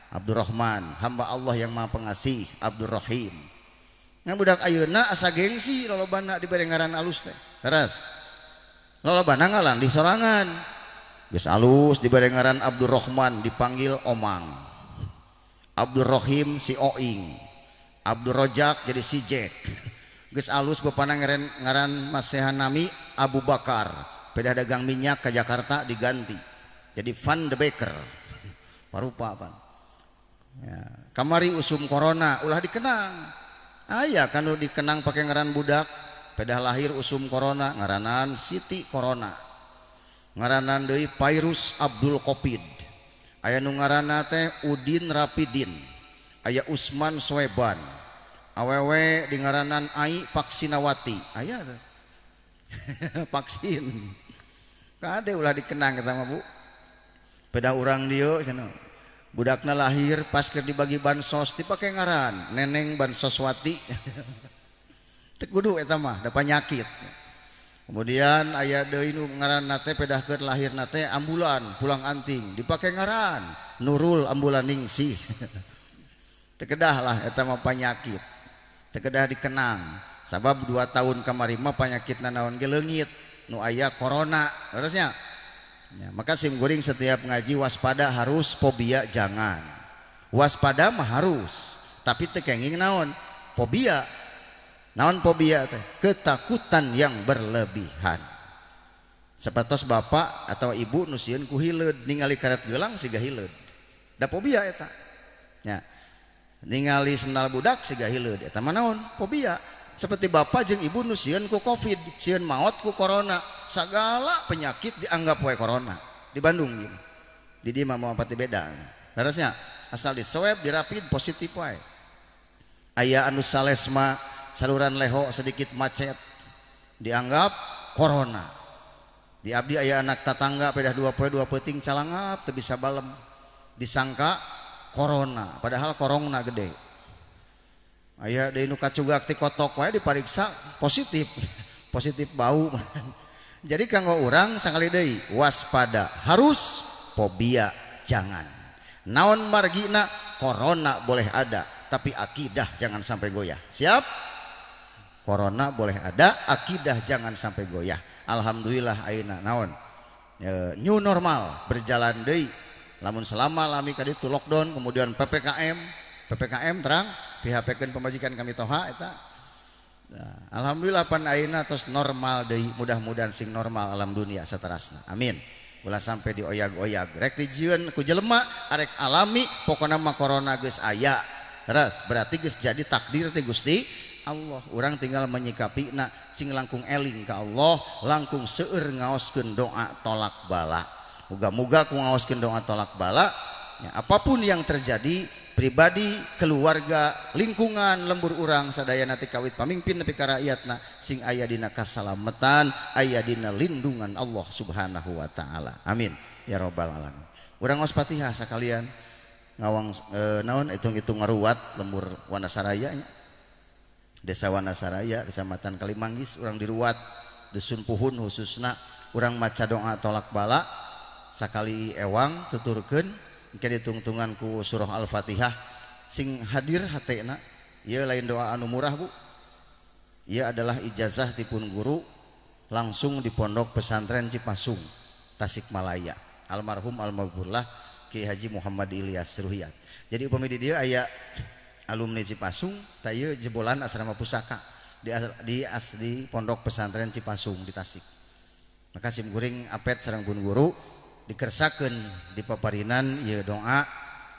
Abdurrahman, hamba Allah yang Maha Pengasih, Abdurrahim. Ngan budak ayeuna asa gengsi lolobana dibere ngaran alus teh. Teras. Lolobana ngalan di sorangan. Geus alus dibere ngaran Abdurrahman dipanggil Omang. Abdurrahim si Oing. Abdurrojak jadi si Jack. Geus alus bapana ngaran masihan nami Abu Bakar. Pedah dagang minyak ke Jakarta diganti jadi Van de Becker. Parupa pan. Ya, kamari usum corona ulah dikenang. Aya kanu dikenang pakai ngaran budak. Pedah lahir usum corona ngaranan Siti Corona. Ngaranan deui Pairus Abdul Kopid. Aya nu ngaranna teh Udin Rapidin. Aya Usman Soeban. Awewe di ngaranan Ai Vaksinawati. Aya teh. Vaksin. Kade ulah dikenang eta mah Bu. Pedah urang dieu cenah. Budakna lahir pas keur dibagi bansos dipake ngaran Neneng Bansoswati. Teu kudu eta mah da panyakit. Kemudian aya deui nu ngaranna teh pedah keur lahirna teh ambulan pulang anting dipake ngaran Nurul Ambulaningsih. Teu kedah lah eta mah panyakit. Teu kedah dikenang. Sabab 2 tahun kamari mah panyakitna naon ge leungit nu aya corona leresnya. Ya, maka sim kuring setiap ngaji waspada harus, fobia jangan. Waspada mah harus, tapi teu kenging naon? Fobia. Naon fobia teh? Ketakutan yang berlebihan. Sapertos bapak atau ibu nu sieun ku hileud, ningali karet gelang siga hileud. Da fobia eta. Ya. Ningali sendal budak siga hileud, eta mah naon? Fobia. Seperti bapak jeung ibu nu sieun ku covid, sieun maot ku corona, segala penyakit dianggap wae corona. Di Bandung gini. Di dieu mah moal pati beda. Harusnya asal di swab dirapid positif wae. Aya anu salesma saluran leho sedikit macet dianggap corona. Di abdi aya anak tatangga pedah 2 poe 2 peuting calangap teu bisa balem. Disangka corona, padahal korongna gede. Aya deui nu kacugak ti kotok wae dipariksa positif. Positif bau. Jadi kanggo urang sakali deui waspada harus, fobia jangan. Naon margina? Corona boleh ada, tapi akidah jangan sampai goyah. Siap? Corona boleh ada, akidah jangan sampai goyah. Alhamdulillah ayeuna naon? New normal berjalan deui. Lamun selama lami ka ditu lockdown kemudian PPKM terang PHP-keun pamajikan kami toha eta. Nah, alhamdulillah pan ayeuna tos normal deui, mudah-mudahan sing normal alam dunia saterasna. Amin. Ulah sampai dioyag-oyag. Rek dijieun ku jelema arek alami pokona mah corona geus aya. Terus berarti geus jadi takdir teh Gusti Allah. Urang tinggal menyikapi na sing langkung eling ka Allah, langkung seueur ngaoskeun doa tolak bala. Muga-muga ku ngaoskeun doa tolak bala, ya, apapun yang terjadi pribadi, keluarga, lingkungan lembur urang sadaya nanti kawit pamimpin nepi ka rakyatna sing aya dina kasalametan, aya dina lindungan Allah Subhanahu wa taala. Amin ya rabbal alamin. Urang ngaos Fatihah sakalian ngawang naon hitung-hitung ngaruat lembur Wanasaraya nya. Desa Wanasaraya, Kecamatan Kalimanggis, urang diruat dusun Puhun khususna urang maca doa tolak bala sakali ewang tuturkeun engke ditungtungan ku surah Al-Fatihah sing hadir hatena. Ieu lain doa anu murah Bu. Ieu adalah ijazah tipun guru langsung di Pondok Pesantren Cipasung, Tasikmalaya. Almarhum almaghfurlah Ki Haji Muhammad Ilyas Ruhiyat. Jadi upami di dieu aya alumni Cipasung, tah ieu jebolan asrama pusaka di Pondok Pesantren Cipasung di Tasik. Maka sim kuring apet sareng pun guru dikersakeun di paparinan ieu doa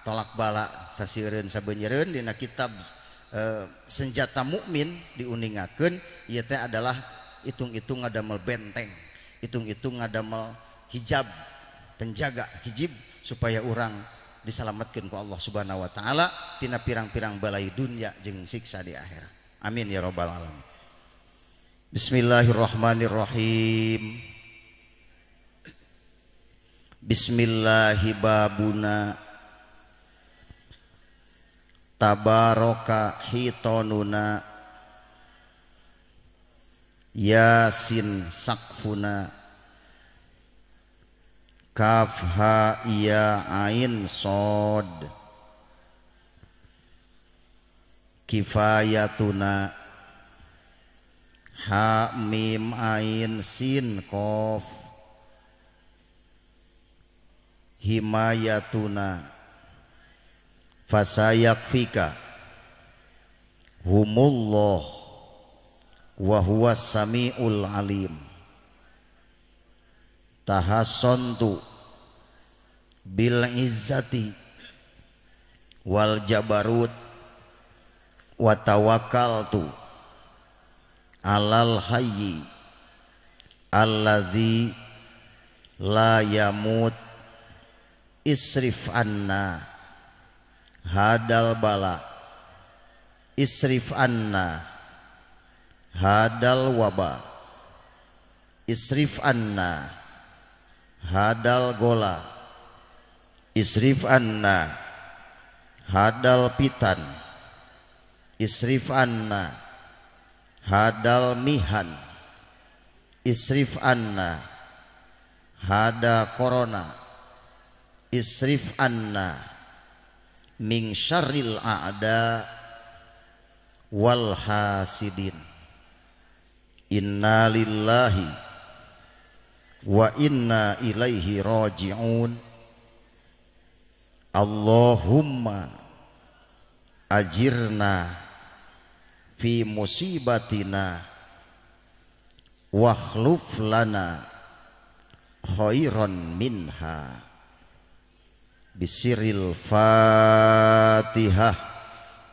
tolak bala sasieureun sabeunyereun dina kitab senjata mukmin diuningakeun ieu teh adalah hitung-hitung ngadamel benteng, hitung-hitung ngadamel hijab, penjaga hijib supaya urang diselamatkan ku Allah Subhanahu wa taala tina pirang-pirang balai dunia jeung siksa di akhirat. Amin ya rabbal alamin. Bismillahirrahmanirrahim. Bismillahi babuna tabaraka hitonuna yasin sakfuna kaf ha ya ain sod kifayatuna ha mim ain sin kof himayatuna fasayakfika humullah wa huwas samiul alim tahassontu bil izzati wal jabarut wa tawakkaltu alal hayyi alladzi la yamut isrif anna hadal bala isrif anna hadal waba isrif anna hadal gola isrif anna hadal pitan isrif anna hadal mihan isrif anna hada corona isrif anna min syarril a'da wal hasidin. Inna lillahi wa inna ilaihi raji'un. Allahumma ajirna fi musibatina wakhluf lana khairan minha. Bisiril Fatihah.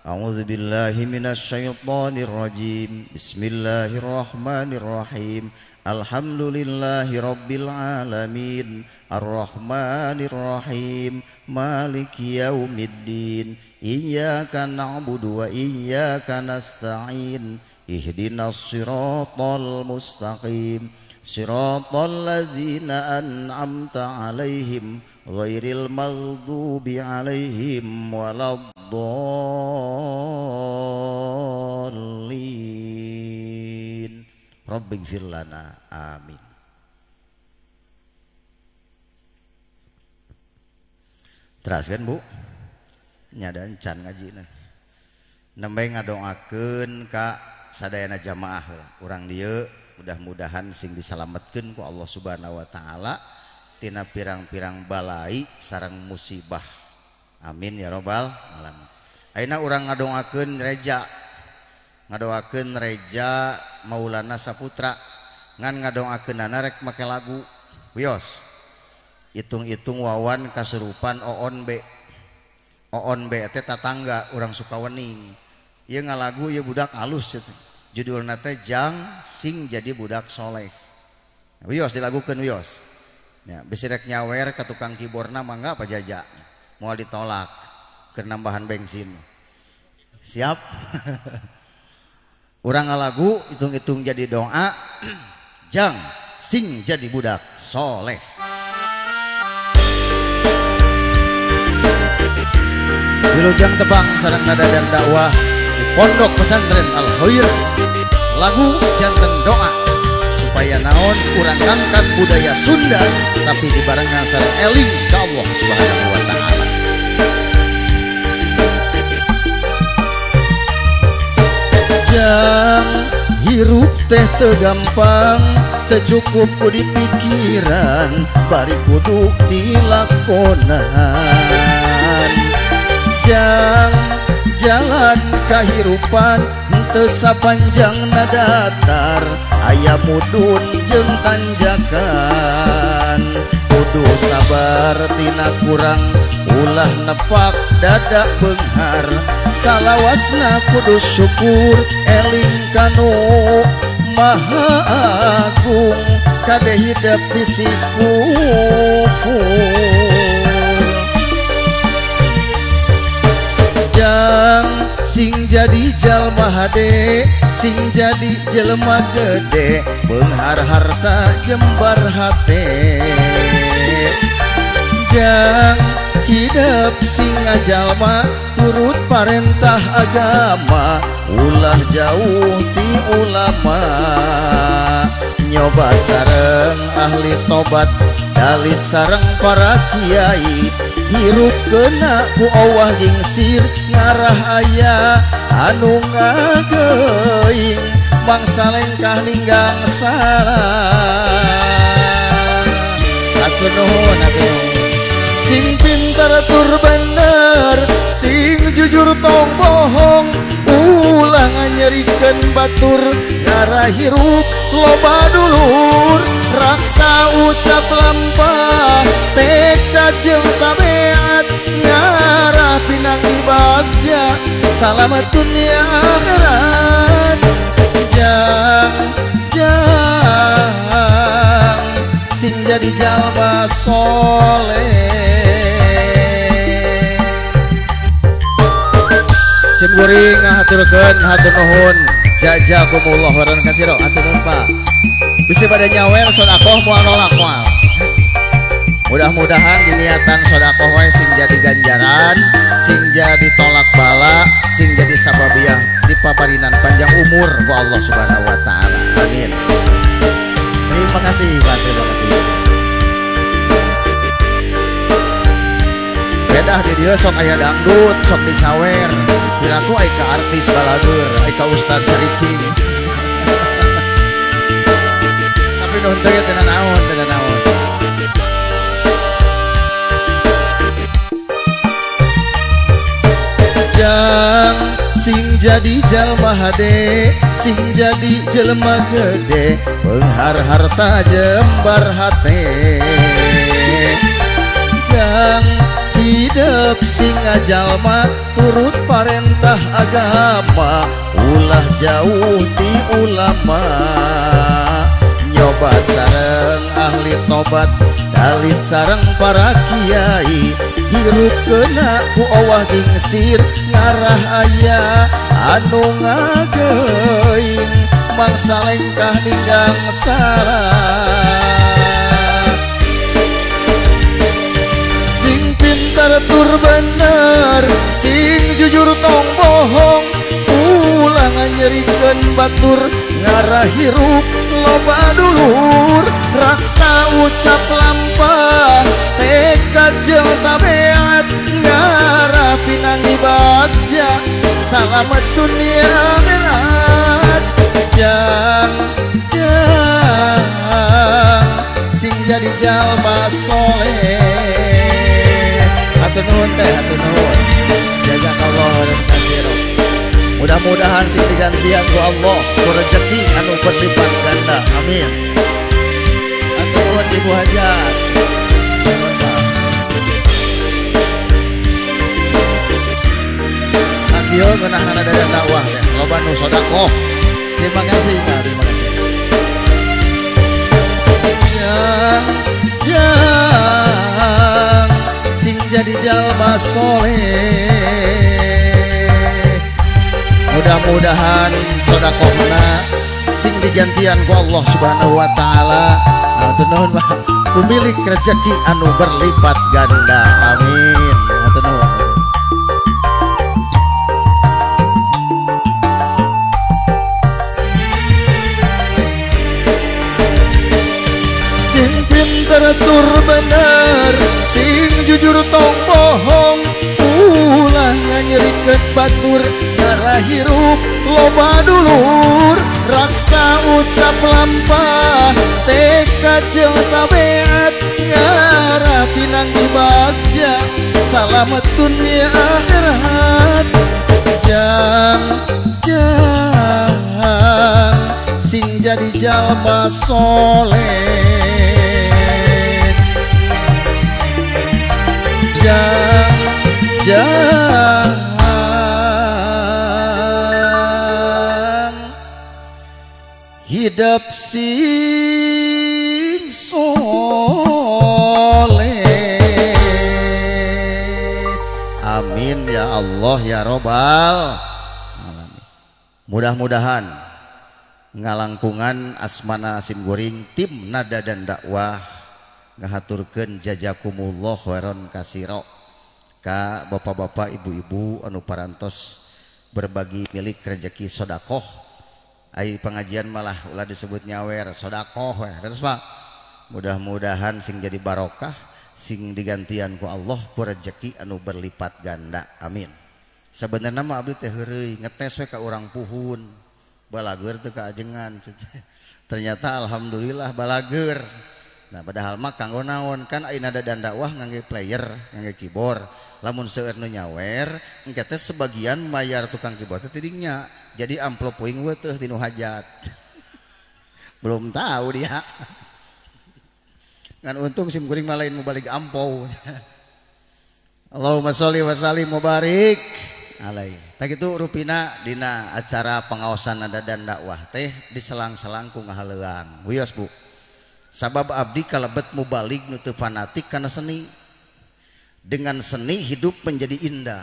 A'udzu billahi minasyaitonir rajim. Bismillahirrahmanirrahim. Alhamdulillahi rabbil alamin. Arrahmanir rahim. Maliki yaumiddin. Iyyaka na'budu wa iyyaka nasta'in. Ihdinas siratal mustaqim. Siratal ladzina an'amta 'alaihim ghairil maghdubi 'alaihim waladdallin. Rabbighfir lana, amin. Teraskeun Bu, nyada encan ngajina. Nembe ngadoakeun ka sadayana jamaah heula. Urang dieu mudah-mudahan sing disalametkeun ku Allah Subhanahu wa taala tina pirang-pirang balai sareng musibah. Amin ya robbal alamin. Ayeuna urang ngadongakeun Reja, ngadoakeun Reja Maulana Saputra, ngan ngadongakeunana rek make lagu. Wios. Hitung-hitung Wawan kasurupan Oon B. Oon B teh tatangga urang Sukawening. Ieu ngalagu ieu budak alus judulna teh Jang Sing Jadi Budak Soleh. Wios dilagukeun wios. Ya, bisi rek nyawer ka tukang keyboardna mangga apa jaja. Moal ditolak keur nambahan bensin. Siap? Urang ngalagu hitung-hitung jadi doa Jang Sing Jadi Budak Soleh. Wilujeng tebang sareng nada dan dakwah di Pondok Pesantren Al Khair. Lagu janten doa supaya naon urang ngangkat budaya Sunda tapi dibarengan sareng eling ka Allah Subhanahu wa taala. Jang hirup teh teu gampang, teu cukup ku dipikiran, bari kudu dilakonan. Jang jalan kahirupan henteu sapanjangna datar, aya mudun jeung tanjakan. Kudu sabar tina kurang, ulah nepak dada beunghar, salawasna kudu syukur eling kanu Maha Agung, kade hidep bisi kufur. Jang sing jadi jalma hade, sing jadi jelema gede, beunghar harta jembar hate. Jang hidep sing ngajalma turut parentah agama, ulah jauh ti ulama. Nyobat sareng ahli tobat, dalit sareng para kiai, hirup kena ku awah gingsir, ngarah aya anu ngageuing, mangsa lengkah ninggang salah. Hatur nuhun, hatur nuhun. Sing pintar tur bener, sing jujur tong bohong, ulah nganyerikeun batur, ngarah hirup loba dulur, raksa ucap lampah, tekad jeung tabeat, ngarah pinangi bagja, salamet dunia akhirat. Jang jang sing jadi jalma soleh. Sim kuring ngahaturkeun hatur nuhun jazakumullah khairan katsira. Hatur nuhun Pak. Bisi pada nyawer sedekah moal nolak moal. Mudah-mudahan diniatan sedekah wae sing jadi ganjaran, sing jadi tolak bala, sing jadi sababiah dipaparinan panjang umur ku Allah Subhanahu wa taala. Amin. Terima kasih Pak, terima kasih. Bedah di dieu sok aya dangdut, sok disawer. Piraku ai ka artis balageur, ai ka ustad caricing. Tapi nuhun teh teu naon, teu naon. Jang sing jadi jalma hade, sing jadi jelema gede, beunghar harta jembar hate. Jang hidep sing ngajalma turut parentah agama, ulah jauh ti ulama. Nyobat sareng ahli tobat, dalit sareng para kiai, hirup kena ku awah gingsir, ngarah aya anu ngageuing, mangsa lengkah ninggang salah. Sing pintar tur bener, sing jujur tong bohong, ulah nganyerikeun batur, ngarah hirup loba dulur, raksa ucap lampah, tekad jeung tabeat, ngarah pinangi bagja, salamet dunia akhirat. Jang jang sing jadi jalma soleh. Hatur nuhun teh, hatur nuhun. Jazakallahu khairan katsira. Mudah-mudahan sing digantian ku Allah ku rezeki anu berlipat ganda. Amin. Hatur nuhun Ibu Hajat. Nah kieu ngeunahna nada dan dakwah teh loba nu sedekah. Terima kasih, Pak. Terima kasih. Jang sing jadi jalma soleh. Mudah-mudahan sodakohna sing digantian ku Allah Subhanahu wa taala. Hatur nuhun Pak. Pemilik rezeki anu berlipat ganda. Amin. Hatur nuhun. Sing pinter tur bener, sing jujur tong bohong, ulah nganyerikeun batur, ngarah hirup loba dulur, raksa ucap lampah, tekad jeung tabeat, ngarah pinanggih bagja, salamet dunia akhirat. Jang jang sing jadi jalma soleh. Jang jang hidup sing soleh. Amin ya Allah ya Robbal alamin. Mudah-mudahan ngalangkungan asmana sim goreng tim nada dan dakwah ngahaturkeun jazakumullah khairan kasiro ka bapak-bapak ibu-ibu anu parantos berbagi milik rezeki sodakoh. Ai pengajian malah ulah disebut nyawer sodakoh we. Terus Pak, mudah-mudahan sing jadi barokah, sing digantian ku Allah ku rezeki anu berlipat ganda. Amin. Sebenarnya mah abdi teh heureuy ngetes we ka urang puhun, balageur teu ka ajengan. Ternyata alhamdulillah balageur. Nah padahal mah kanggo naon kan ai nada dan dakwah ngangge player, ngangge keyboard. Lamun seueur nu nyawer, engke teh sebagian mayar tukang keyboard teh tidinya. Jadi amplop poing we teh tinu hajat. Belum tahu dia. Ngan untung sim kuring mah lain mau balik ampau. Allahumma sholli wa sallim mubarik alaihi. Tah kitu rupina dina acara pengaosan nada dan dakwah teh diselang-selang ku ngahaleuang. Wios Bu. Sabab abdi kalebet mubalig nu teu fanatik kana seni. Dengan seni hidup menjadi indah,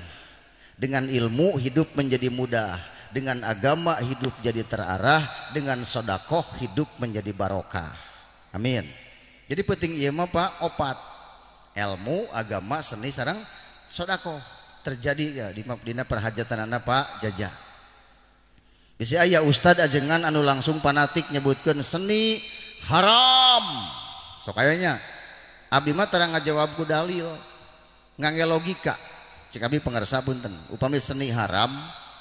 dengan ilmu hidup menjadi mudah, dengan agama hidup jadi terarah, dengan sodakoh hidup menjadi barokah. Amin. Jadi penting ieu mah Pak opat, ilmu, agama, seni sareng sodakoh terjadi ya di dina perhajatanana Pak Jaja. Bisi aya ustad ajengan anu langsung fanatik nyebutkeun seni haram. Sok aya nya. Abdi mah tara ngajawab ku dalil, ngangge logika. Cik abdi pangarsa punten, upami seni haram,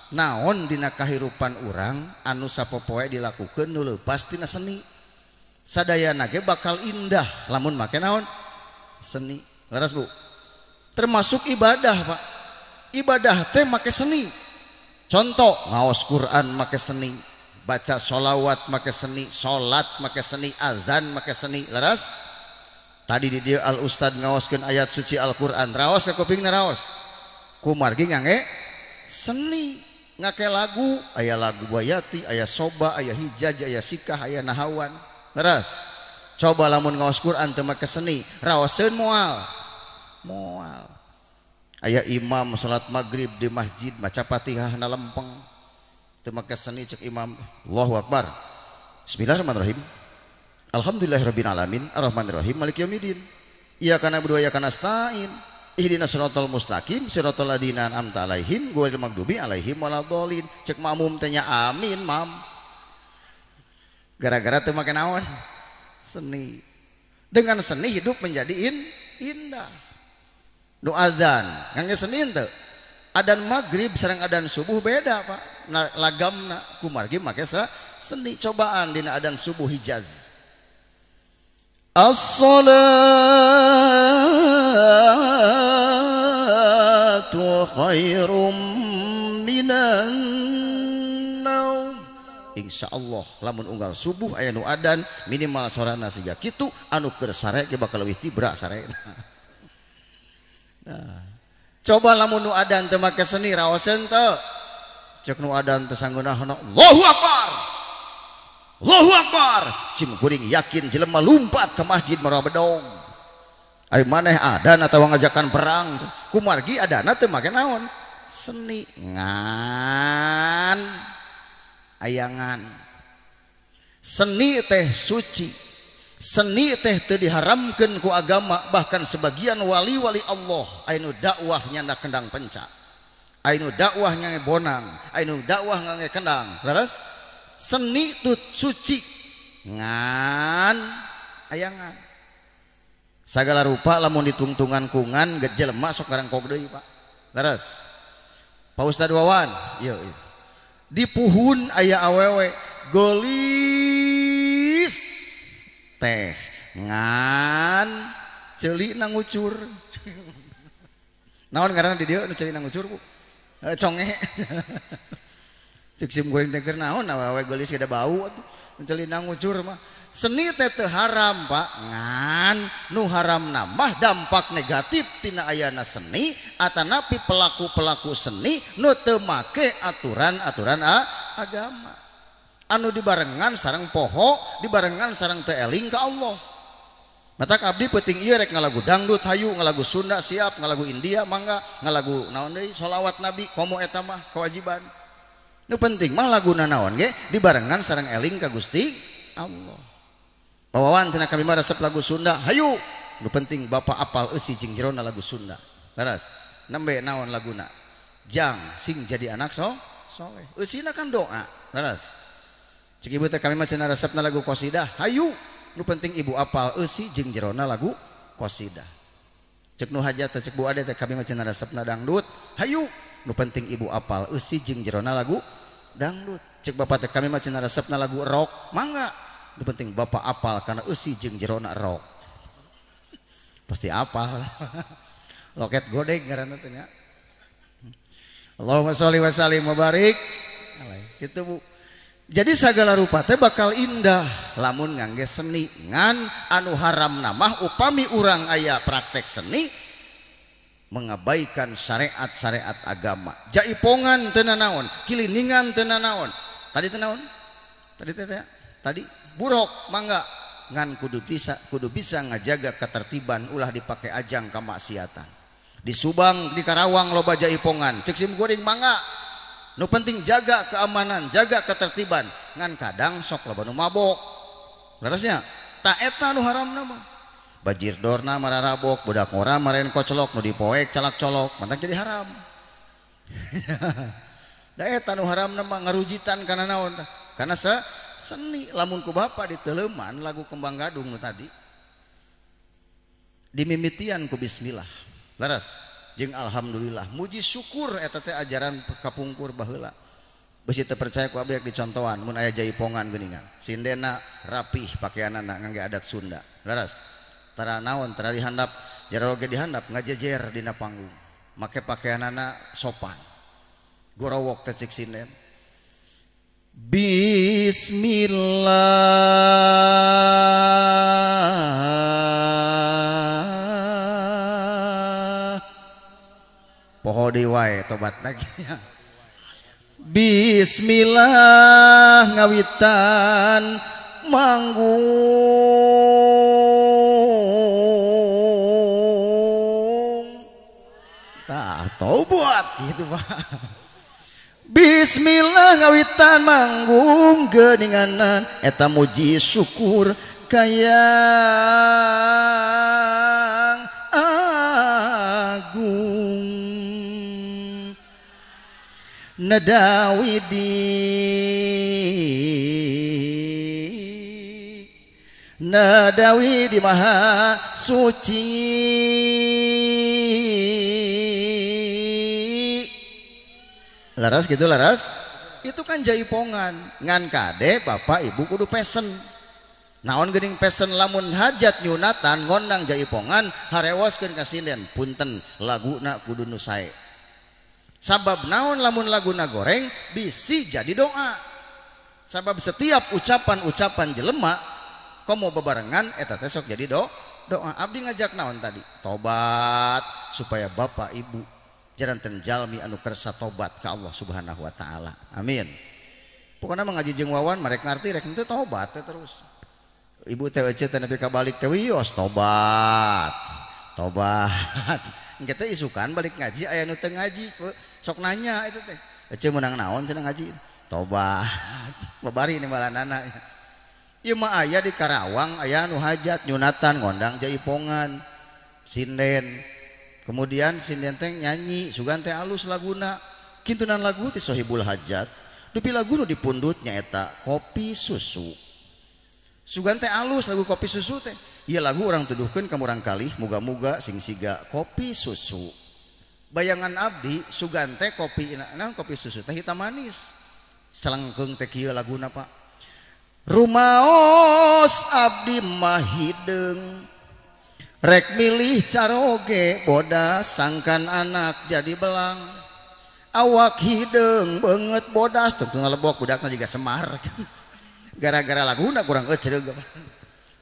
naon dina kahirupan urang anu sapopoe dilakukeun nu leupas tina seni. Sadayana ge bakal indah lamun make naon? Seni. Leres Bu. Termasuk ibadah Pak. Ibadah teh make seni. Contoh ngaos Quran make seni, baca sholawat make seni, sholat make seni, azan make seni. Leres? Tadi di dia al ustad ngaoskeun ayat suci Al-Qur'an, raos ka kupingna raos. Kumargi ngangge seni, ngake lagu, aya lagu bayati, aya soba, aya hijaj, aya sikah, aya nahawan. Leres? Coba lamun ngaos Quran teu make seni, raoseun moal. Moal. Aya imam salat maghrib di masjid maca Fatihah na lempeng. Teu make seni cek imam, Allahu Akbar. Bismillahirrahmanirrahim. Alhamdulillahirabbil alamin, arrahmanirrahim, maliki yaumiddin. Iyyaka na'budu wa iyyaka nasta'in. Ihdinas siratal mustaqim, siratal ladzina an'amta alaihim, ghairil maghdubi alaihim waladdallin. Cek makmum teh nya amin, mam. Gara-gara teu make naon? Seni. Dengan seni hidup menjadi indah. Nu azan ngangge seni henteu? Adan maghrib sareng adan subuh beda Pak. Nah, lagamna kumargi make seni. Cobaan dina adan subuh Hijaz. As-salatu khairum minan naum. Insyaallah lamun unggal subuh aya nu adan minimal sorana siga kitu anu keur sare ge bakal leuwih tibra sarena. Nah, coba lamun nu adan teu make seni raoseun teu? Cek nu adan teu sanggeunahna Allahu Akbar. Allahu Akbar. Sim kuring yakin jelema lumpat ke masjid marawa bedog. Ari maneh adan atawa ngajakan perang, kumargi adana teu make naon? Seni ngan ayangan. Seni teh suci. Seni teh teu diharamkeun ku agama, bahkan sebagian wali-wali Allah anu dakwah nyanda kendang penca. Anu dakwah ngange bonang, anu dakwah ngange kendang. Leres? Seni itu suci ngan ayangan. Sagala rupa lamun ditungtungan kungan jelema sok ngarangkog deui Pak. Leres. Pak Ustad Wawan, ieu ieu. Di puhun aya awewe geulis teh ngan ceuli ngucur. Naon ngaranna di dieu nu ceuli ngucur Bu? Conge. Cek sim goreng teh keur naon awewe geulis kada bau atuh ceuli ngucur mah. Seni teh teu haram Pak, ngan nu haramna mah dampak negatif tina ayana seni atanapi pelaku-pelaku seni nu teu make aturan-aturan agama. Anu dibarengan sareng poho, dibarengan sareng teu eling ka Allah. Matak abdi peuting ieu rek ngalagu dangdut hayu, ngalagu Sunda siap, ngalagu India mangga, ngalagu naon deui sholawat Nabi komo eta mah kewajiban. Nu penting mah laguna naon ge dibarengan sareng eling ka Gusti Allah. Pawawan cenah kami mah resep lagu Sunda, hayu. Nu penting bapak apal eusi jeung jerona lagu Sunda. Leres. Nembe naon laguna? Jang sing jadi anak soleh. Eusina kan doa. Leres. Cek ibu teh kami mah cenah resepna lagu qasidah, hayu. Nu penting ibu apal eusi jeung jerona lagu qasidah. Cek nu hajat teh cek Bu Ade teh kami mah cenah resepna dangdut, hayu. Nu penting ibu apal eusi jeung jerona lagu dangdut. Cek bapak teh kami mah cenah resepna lagu rock, mangga. Nu penting bapak apal karena eusi jeung jerona rock. Pasti apal. Loket godeg ngaranna teh nya. Allahumma sholli wa sallim wa barik. Gitu Bu. Jadi segala rupa teh bakal indah lamun ngangge seni. Ngan anu haram namah upami urang aya praktek seni mengabaikan syariat-syariat agama. Jaipongan teu nanaon, kiliningan teu nanaon. Tadi teu naon? Tadi teh tadi buruk mangga ngan kudu bisa ngajaga ketertiban ulah dipakai ajang kemaksiatan. Di Subang, di Karawang loba jaipongan. Cek sim kuring mangga. Nu penting jaga keamanan, jaga ketertiban. Ngan kadang sok loba nu mabok. Leresnya tak eta nu haramna mah. Bajir dorna mararabok, budak ngora maren kocolok, nu dipoek calak colok, mantak jadi haram. Da eta nu haramna mah ngarujitan kana naon tah? Karena seni lamun ku bapak diteleman lagu Kembang Gadung nu tadi. Dimimitian ku bismillah. Leres. Jeung alhamdulillah muji syukur eta teh ajaran kapungkur baheula. Beusi teu percaya ku abdi rek dicontohan mun aya jaipongan geuningan. Sindena rapih pakaianana ngangge adat Sunda. Leres. Tara naon tara dihandap, jero oge dihandap ngajejer dina panggung. Make pakaianana sopan. Gorowok teh cek sinden. Bismillah. Poho deui wae tobat lagi. Bismillah ngawitan manggung. Tah tobat gitu Pak. Bismillah ngawitan manggung geuninganan eta muji syukur kayang agung. Nadawidi nadawidi maha suci. Laras gitu laras. Itu kan jaipongan. Ngan kade bapak ibu kudu pesen. Naon geuning pesen lamun hajat nyunatan ngondang jaipongan harewoskeun ka sinden punten laguna kudu nu sae. Sabab naon lamun laguna goreng bisi jadi doa. Sabab setiap ucapan-ucapan jelema komo bebarengan eta teh sok jadi doa. Abdi ngajak naon tadi? Tobat supaya bapak ibu janten jalmi anu kersa tobat ka Allah Subhanahu wa taala. Amin. Pokona mah ngaji jeung Wawan marek ngarti rek henteu tobat teh terus. Ibu teh ece teh nepi ka balik teh wios tobat. Tobat. Engke teh isukan balik ngaji aya nu teu ngaji sok nanya itu teh. Ece meunang naon cenah ngaji? Tobat. Babari nimbalanana. Ieu mah aya di Karawang aya nu hajat nyunatan ngondang jaipongan sinden. Kemudian sinden teh nyanyi sugan teh alus laguna. Kintunan lagu ti Sohibul Hajat. Dupi lagu nu dipundut nyaeta Kopi Susu. Sugan teh alus lagu Kopi Susu teh. Ieu lagu urang tuduhkeun ka murang kalih muga-muga sing siga kopi susu. Bayangan abdi sugan teh kopi naon kopi susu teh hitam manis. Celengkeung teh kieu laguna Pak. Rumaos abdi mah hideung rek milih caroge bodas sangkan anak jadi belang. Awak hideung beungeut bodas teu ngalebok budakna jiga Semar. Gara-gara laguna kurang ecereug.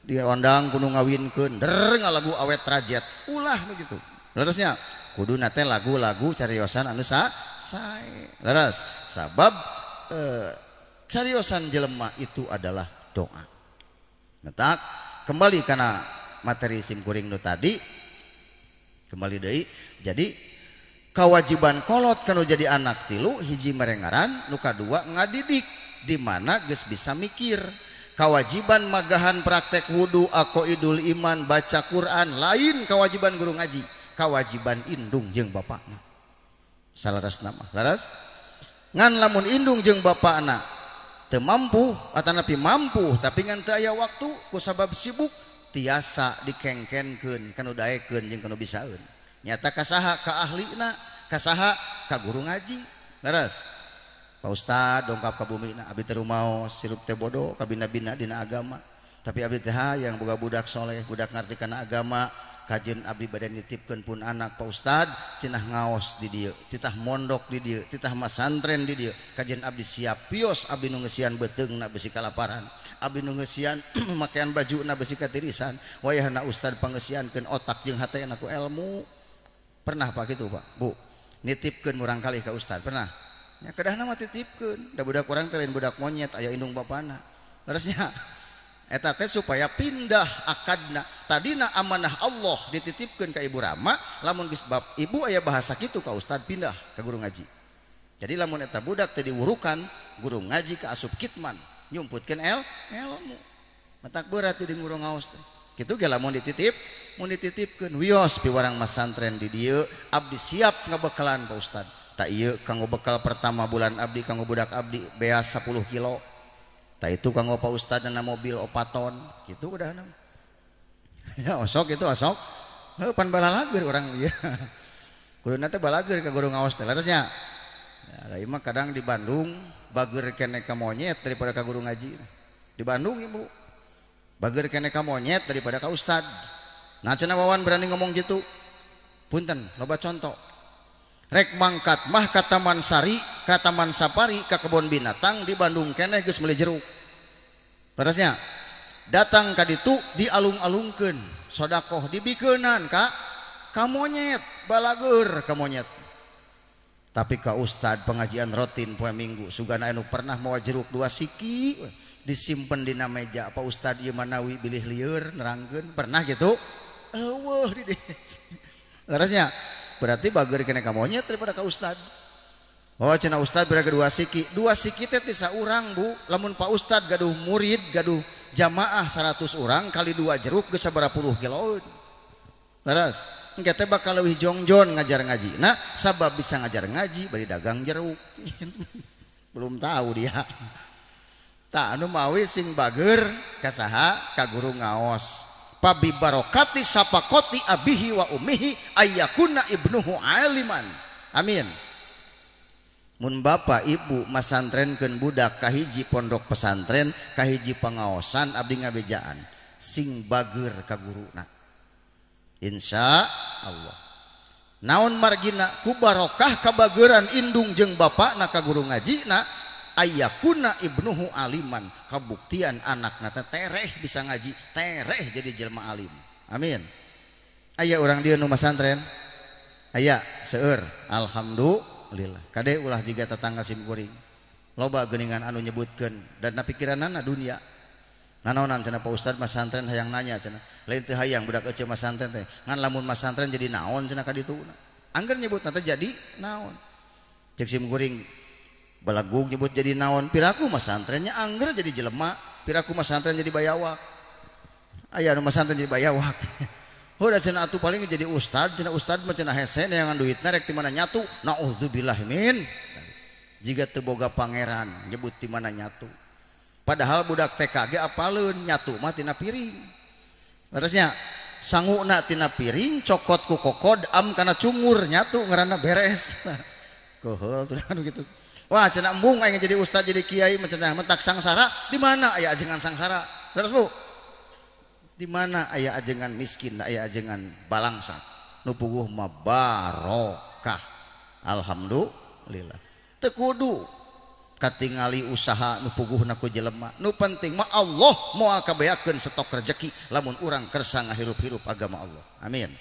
Diondang kudu ngawinkeun der ngalagu awet trajet ulah nu kitu. Leresnya kuduna teh lagu-lagu cariosan anu sae. Leres sabab cariosan jelema itu adalah doa. Ngetak kembali kana materi simkuring nu tadi kembali deui. Jadi kewajiban kolot kanu jadi anak tilu hiji merengaran nu kadua ngadidik di mana geus bisa mikir. Kewajiban magahan praktek wudu aqaidul iman baca Quran lain kewajiban guru ngaji, kewajiban indung jeung bapakna. Salaras nama laras ngan lamun indung jeung bapakna teu mampu atanapi mampu tapi ngan teu aya waktu ku sabab sibuk tiasa dikengkenkeun kanu daekeun jeung kanu bisaeun. Nyata kasaha ka ahlina kasaha ka guru ngaji. Laras Pak Ustad dongkap ka bumina abdi teh rumaos sirup teh bodoh kabina-bina dina agama tapi abdi teh hayang boga budak soleh budak ngarti kana agama kajeun abdi bade nitipkeun pun anak Pak Ustad cenah ngaos di dieu titah mondok di dieu titah masantren di dieu kajeun abdi siap pios abdi nu ngeusian beuteungna besi kalaparan abdi nu ngeusian makean bajuna besi katirisan wayahna Ustad pangeusiankeun otak jeung hatena ku ilmu. Pernah Pak kitu Pak Bu nitipkeun murang kali ka Ustad pernah? Ya kedahna mah titipkeun da budak urang teh lain budak monyet aya indung bapana. Leresnya eta teh supaya pindah akadna. Tadina amanah Allah dititipkeun ka Ibu Rama, lamun geus bab ibu aya bahasa kitu ka ustad pindah ka guru ngaji. Jadi lamun eta budak teh diwurukan guru ngaji ka asup kitman nyumputkeun ilmu. Matak berat di guru ngaos teh. Kitu ge lamun dititip, mun dititipkeun wios piwarang masantren di dieu abdi siap ngabekalan Pak Ustad. Tak ieu kanggo bekal pertama bulan abdi kanggo budak abdi beas 10 kilo. Tak itu kanggo Pak Ustad dana mobil 4 ton gitu udah nama. Ya osok itu osok. Heuh pan balalager urang ieu. Kuduna teh balager ka guru ngaos teh leresnya. Ya da ieu mah kadang di Bandung bager keneh ka monyet daripada ka guru ngaji. Di Bandung ibu bager keneh ka monyet daripada ka ustad. Nah cenah Wawan berani ngomong gitu. Punten loba contoh. Rek mangkat mah ka Taman Sari, ka Taman Safari, ka kebun binatang di Bandung keneh geus meuli jeruk. Leresnya datang ka ditu dialung-alungkeun, sodakoh dibikeunan ka monyet, balager ka monyet. Tapi ka ustad pengajian rutin poe Minggu sugana anu pernah mawa jeruk 2 siki disimpen dina meja Pak Ustad ieu manawi bilih lieur nerangkeun pernah gitu? Eueuh di dieu. Leresnya berarti bager kena ka monyet daripada ka ustad. Oh cenah ustad berarti 2 siki. 2 siki teh ti saurang Bu. Lamun Pak Ustad gaduh murid, gaduh jamaah 100 orang kali 2 jeruk geus sabaraha puluh kiloeun. Leres. Engke teh bakal leuwih jongjon ngajar ngaji. Nah, sabab bisa ngajar ngaji bari dagang jeruk. Belum tahu dia. Tah anu mawi sing bager ka saha ka guru ngaos. Pabi barokati sapakoti abihi wa umihi ayyakuna ibnuhu aliman. Amin. Mun bapak ibu masantrenkeun budak kahiji pondok pesantren kahiji pangaosan abdi ngabejaan sing bager ka guruna. Insya Allah. Naon margina ku barokah kabageran indung jeung bapakna ka guru ngajina ayakuna ibnuhu aliman, kabuktian anakna teh tereh bisa ngaji, tereh jadi jelma alim. Amin. Aya urang dieu nu masantren? Aya seueur. Alhamdulillah. Kade ulah jiga tetangga sim kuring. Loba geuningan anu nyebutkeun dan na pikiranana dunia. Nanaonan cenah Pak Ustad masantren hayang nanya cenah. Lain teu hayang budak eceu masantren teh. Ngan lamun masantren jadi naon cenah ka ditu. Angger nyebutna teh jadi naon. Cek sim kuring balagug nyebut jadi naon, piraku masantrennya angger jadi jelema, piraku masantren jadi bayawak. Aya anu masantren jadi bayawak. Heuh cenah atuh paling jadi ustad, cenah ustad mah cenah hese neangan duitna rek ti mana nyatu. Naudzubillah min. Jiga teu boga pangeran nyebut ti mana nyatu. Padahal budak TK ge apaleun nyatu mah tina piring. Leresnya sanguna tina piring cokot ku kokod am kana cungur nyatu ngaranna beres. Keheul tuh anu kitu. Wah cenah embung aing jadi ustad jadi kiai mah cenah mentak sangsara, di mana aya ajengan sangsara? Leres Bu? Di mana aya ajengan miskin, aya ajengan balangsa. Nu puguh mah barokah. Alhamdulillah. Teu kudu katingali usaha nu puguhna ku jelema. Nu penting mah Allah moal kabeakeun stok rejeki lamun urang kersa ngahirup-hirup agama Allah. Amin.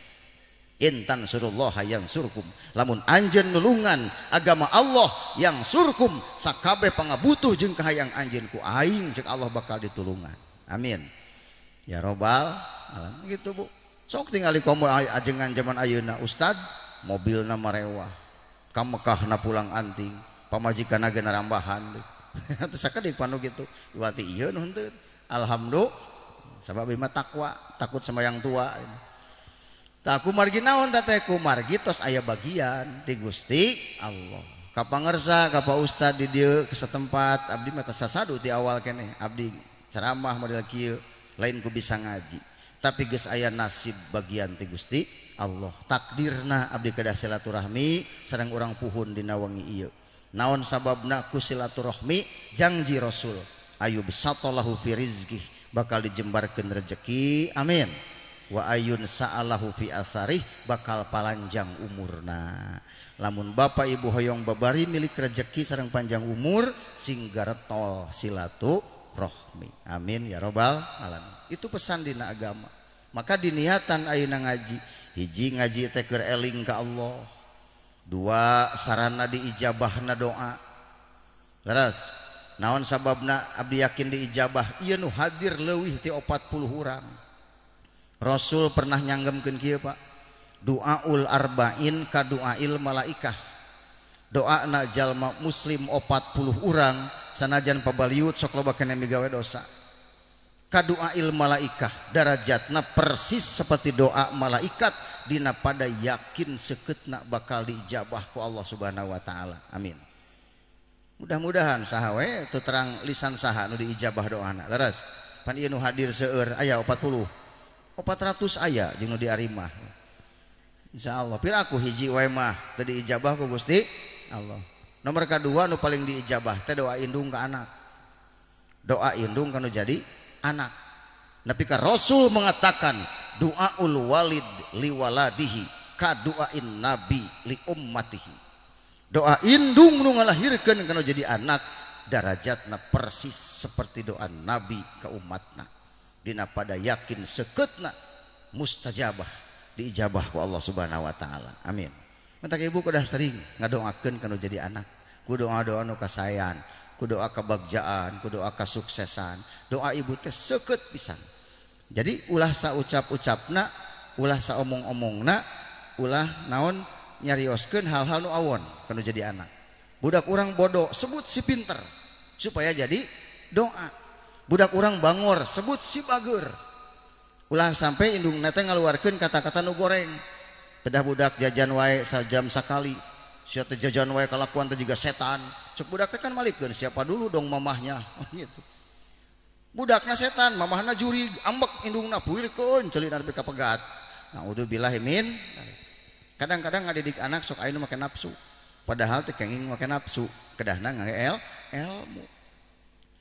Intan surullaha yansurkum. Lamun anjeun nulungan agama Allah yang surkum sakabeh pangabutuh jeung kahayang anjeun ku aing ceuk Allah bakal ditulungan. Amin. Ya robbal alamin. Gitu Bu. Sok tingali komo ajengan zaman ayeuna ustad mobilna marewah, ka Mekahna pulang anting, pamajikanna ge narambahan. Teu sakedik panu kitu. Iwati ieu nu henteu. Alhamdulillah sabab ieu mah takwa, takut sama yang tua. Tah kumargi naon teh kumargi tos aya bagian ti Gusti Allah. Ka pangersa ka Pak Ustad di dieu ke setempat abdi mah sasadu ti awal keneh abdi ceramah model kieu lain ku bisa ngaji. Tapi geus aya nasib bagian ti Gusti Allah. Takdirna abdi kedah silaturahmi sareng urang puhun dina wengi ieu. Naon sababna ku silaturahmi janji Rasul ayub satalahu fi rizqih bakal dijembarkeun rejeki. Amin. Wa ayun sa'alahu fi atharih bakal palanjang umurna. Lamun bapak ibu hoyong babari milik rejeki sareng panjang umur sing garetol silaturahmi. Amin ya robbal alamin. Itu pesan dina agama. Maka diniatan ayeuna ngaji, hiji ngaji teh keur eling ka Allah, dua sarana diijabahna doa. Leres naon sababna abdi yakin diijabah? Ieu nu hadir leuwih ti 40 urang. Rasul pernah nyanggemkeun kieu Pak, doaul arba'in ka doail malaikah. Doana jalma muslim 40 urang sanajan pabaliut sok loba keneh migawe dosa. Ka doail malaikah darajatna persis seperti doa malaikat dina pada yakin sekeutna bakal diijabah ku Allah Subhanahu wa taala. Amin. Mudah-mudahan saha we teu terang lisan saha nu diijabah doana. Leres. Pan ieu nu hadir seueur aya 40. 400 aya jeung nu diarimah. Insyaallah piraku hiji wae mah teu diijabah ku Gusti Allah. Nomor kadua nu paling diijabah teh doa indung ka anak. Doa indung kanu jadi anak. Nepi ka Rasul mengatakan doaul walid liwaladihi ka doain nabi li ummatihi. Doa indung nu ngalahirkeun kanu jadi anak darajatna persis seperti doa nabi ka umatna. Dina pada yakin sekeutna mustajabah diijabah ku Allah Subhanahu wa taala. Amin. Mentak ibu kudah sering ngadoakeun kanu jadi anak. Ku doa-doa nu kasayan, ku doa kebagjaan, ku doa kesuksesan. Doa ibu teh seukeut pisan. Jadi ulah saucap-ucapna, ulah saomong-omongna, ulah naon nyarioskeun hal-hal nu awon kanu jadi anak. Budak urang bodoh sebut si pinter supaya jadi doa. Budak urang bangor sebut si bager. Ulah sampai indungna teh ngaluarkeun kata-kata nu goreng. Pedah budak jajan wae sajam sakali. Sia teh jajan wae kalakuan teh jiga setan. Cek budak teh kan malikeun siapa dulu dong mamahnya gitu. Budaknya setan, mamahna jurig, ambek indungna puirkeun ceulina nepi ka pegat. Naudzubillah min. Kadang-kadang ngadidik anak sok aya nu make nafsu. Padahal teh kenging make nafsu, kedahna ngangge ilmu.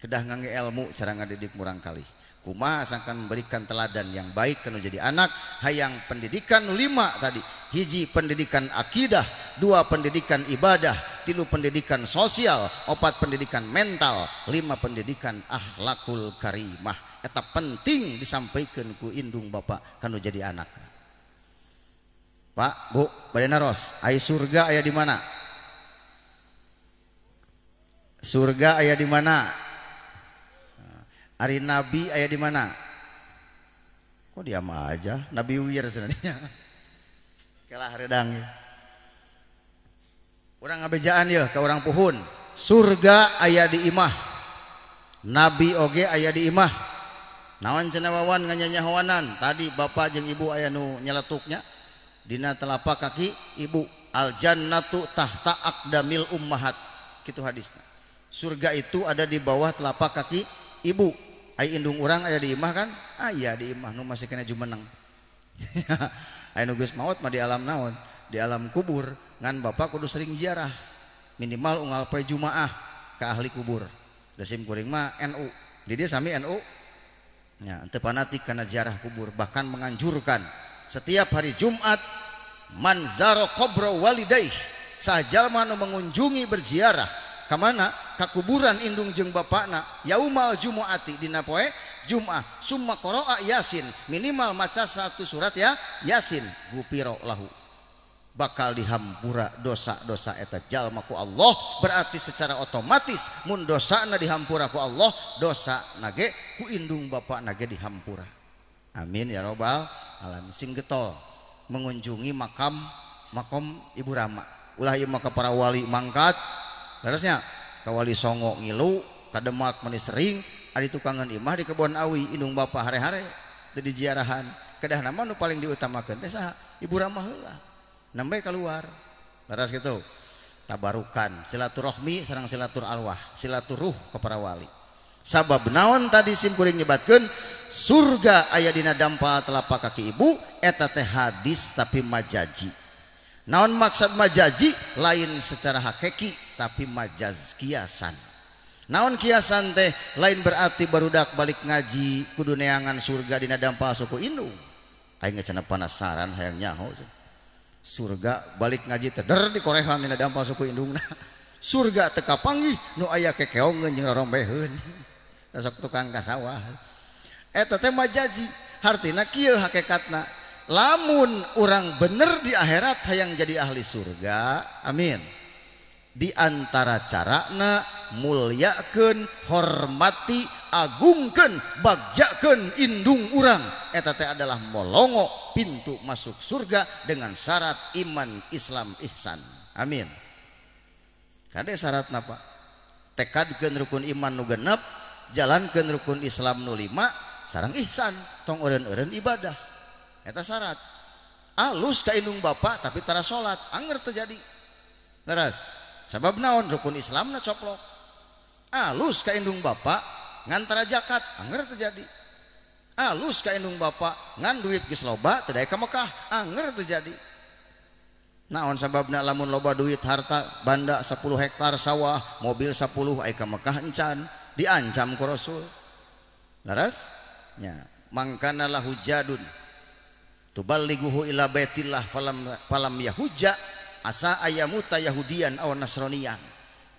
Kedah ngangge ilmu cara ngadidik murang kali. Kumaha sangkan memberikan teladan yang baik kanu jadi anak, hayang pendidikan 5 tadi. Hiji pendidikan akidah, 2 pendidikan ibadah, 3 pendidikan sosial, 4 pendidikan mental, 5 pendidikan akhlakul karimah. Eta penting disampaikan ku indung bapak kanu jadi anak. Pak, Bu, bade naros, ai surga aya di mana? Surga aya di mana? Ari Nabi aya di mana? Kok diam aja? Nabi wir sebenarnya. Kalah redang ya. Urang ngabejaan ya ke urang puhun. Surga aya di imah. Nabi oge aya di imah. Naon cenah wawan nganyanyahoanan? Tadi bapak jeung ibu aya nu nyeletuknya dina telapak kaki ibu. Al jannatu tahta aqdamil ummahat. Kitu hadisna. Surga itu ada di bawah telapak kaki ibu. Ai indung urang aya di imah kan? Aya di imah nu masih kena jumeneng. Ai nu geus maot mah di alam naon? Di alam kubur. Ngan bapak kudu sering ziarah. Minimal unggal poe Jumaah ka ahli kubur. Da sim kuring mah NU. Di dieu sami NU. Nya, teu fanatik kana ziarah kubur, bahkan menganjurkan setiap hari Jumat man zaro qabra walidaih, sajalma nu mengunjungi berziarah ka mana? Ka kuburan indung jeung bapakna yaumal jumuati dina poe Jumat, summa qara'a Yasin, minimal maca satu surat ya Yasin, gupiro lahu, bakal dihampura dosa-dosa eta jalma ku Allah. Berarti secara otomatis mun dosana dihampura ku Allah, dosa nage ku indung bapak nage dihampura. Amin ya robbal alamin. Sing getol mengunjungi makam Ibu Rama, ulah ieu mah ka para wali mangkat. Leresnya ka wali songo ngilu, ka Demak meni sering, ari tukangan imah di kebon awi indung bapak hare-hare teu diziarahan. Kedahna mah nu paling diutamakeun teh saha? Ibu Rama heula. Nembe keluar. Leres kitu. Tabarukan, silaturahmi sareng silatur arwah, silaturruh ka para wali. Sabab naon tadi simkuring nyebatkeun surga aya dina dampal telapak kaki ibu, eta teh hadis tapi majaji. Naon maksud majaji? Lain secara hakiki tapi majaz kiasan. Naon kiasan teh? Lain berarti barudak balik ngaji kudu neangan surga dina dampal suku indung. Aing cenah penasaran hayang nyaho. Surga balik ngaji teh der di korehan dina dampal suku indungna. Surga teu kapanggih nu aya kekeongeun jeung rorombeheun. Sok tukang ka sawah. Eta teh majaji. Hartina kieu hakikatna. Lamun orang bener di akhirat hayang jadi ahli surga, amin. Di antara carana mulyakeun, hormati, agungkeun, bagjakeun indung urang. Eta teh adalah molongo pintu masuk surga dengan syarat iman, Islam, ihsan. Amin. Kade syaratna Pak? Tekadkeun rukun iman nu genep, jalankeun rukun Islam nu 5, sareng ihsan, tong eureun-eureun ibadah. Eta syarat. Alus ka indung bapak tapi tara salat, anger terjadi. Leres. Sabab naon rukun Islamna coplok. Alus ka indung bapak ngan tara zakat, anger terjadi. Alus ka indung bapak ngan duit geus loba teu daek ka Mekah, anger terjadi. Naon sababna lamun loba duit harta banda 10 hektar sawah, mobil 10 aya ka Mekah encan, diancam ku Rasul. Leres? Nya, mangkana lahu jadun tuballighuhu ila baitillah falam yahujja asa ayamuta yahudian aw nasronian.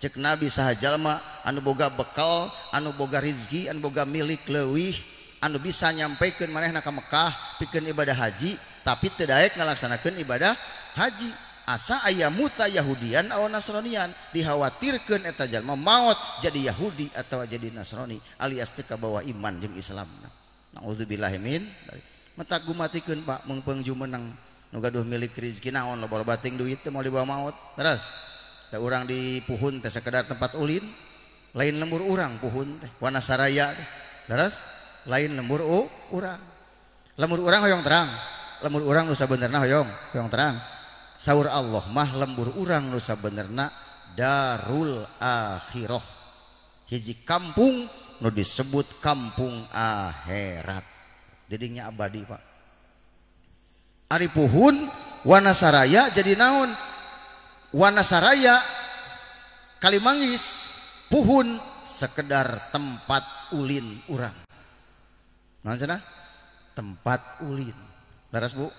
Cek Nabi saha jalma anu boga bekal, anu boga rizki, anu boga milik leuwih, anu bisa nyampaikan manehna ka Mekah pikeun ibadah haji tapi teu daek ngalaksanakeun ibadah haji, asa ayamuta yahudian aw nasronian, dikhawatirkeun eta jalma maot jadi Yahudi atau jadi Nasrani alias teu kabawa iman jeung Islamna. Nauzubillahi min. Mata gumatikeun Pak meungpeung jumeneng nu gaduh milik rezeki naon loba-loba ting duit teh moal dibawa maot. Terus da urang di puhun teh sekedar tempat ulin, lain lembur urang puhun teh Wanasaraya teh. Terus lain lembur urang. Lembur urang hoyong terang. Lembur urang nu sabenerna hoyong terang. Saur Allah mah lembur urang nu sabenerna darul akhirah. Hiji kampung nu disebut kampung akhirat. Jadinya abadi Pak. Ari puhun Wanasaraya jadi naon? Wanasaraya Kalimanggis Puhun sekedar tempat ulin urang. Naon cenah? Tempat ulin. Leres Bu?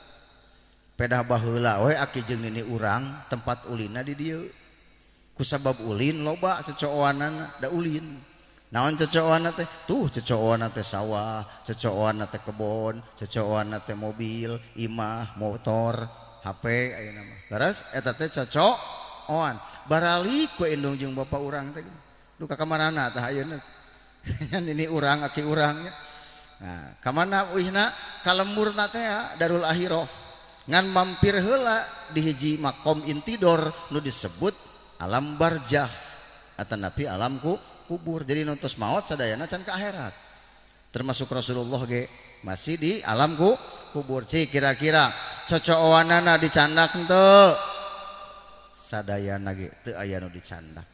Pedah baheula we aki jeung nini urang tempat ulinna di dieu. Kusabab ulin loba cecooanana da ulin. Naon cecooanna teh? Tuh cecooanna teh sawah, cecooanna teh kebon, cecooanna teh mobil, imah, motor, HP ayeuna mah. Leres eta teh cecooan. Baralik we indung jeung bapa urang teh. Duh ka kamarana tah ayeuna. Nini urang aki urang nya. Nah, kamana uihna ka lemburna teh Darul Akhirah. Ngan mampir heula di hiji makom intidor nu disebut alam barjah atanapi alam kubur. Jadi nontos maot sadayana can ka akhirat. Termasuk Rasulullah ge masih di alam kubur. Cik kira-kira cocooanana dicandak henteu? Sadayana ge teu aya nu dicandak.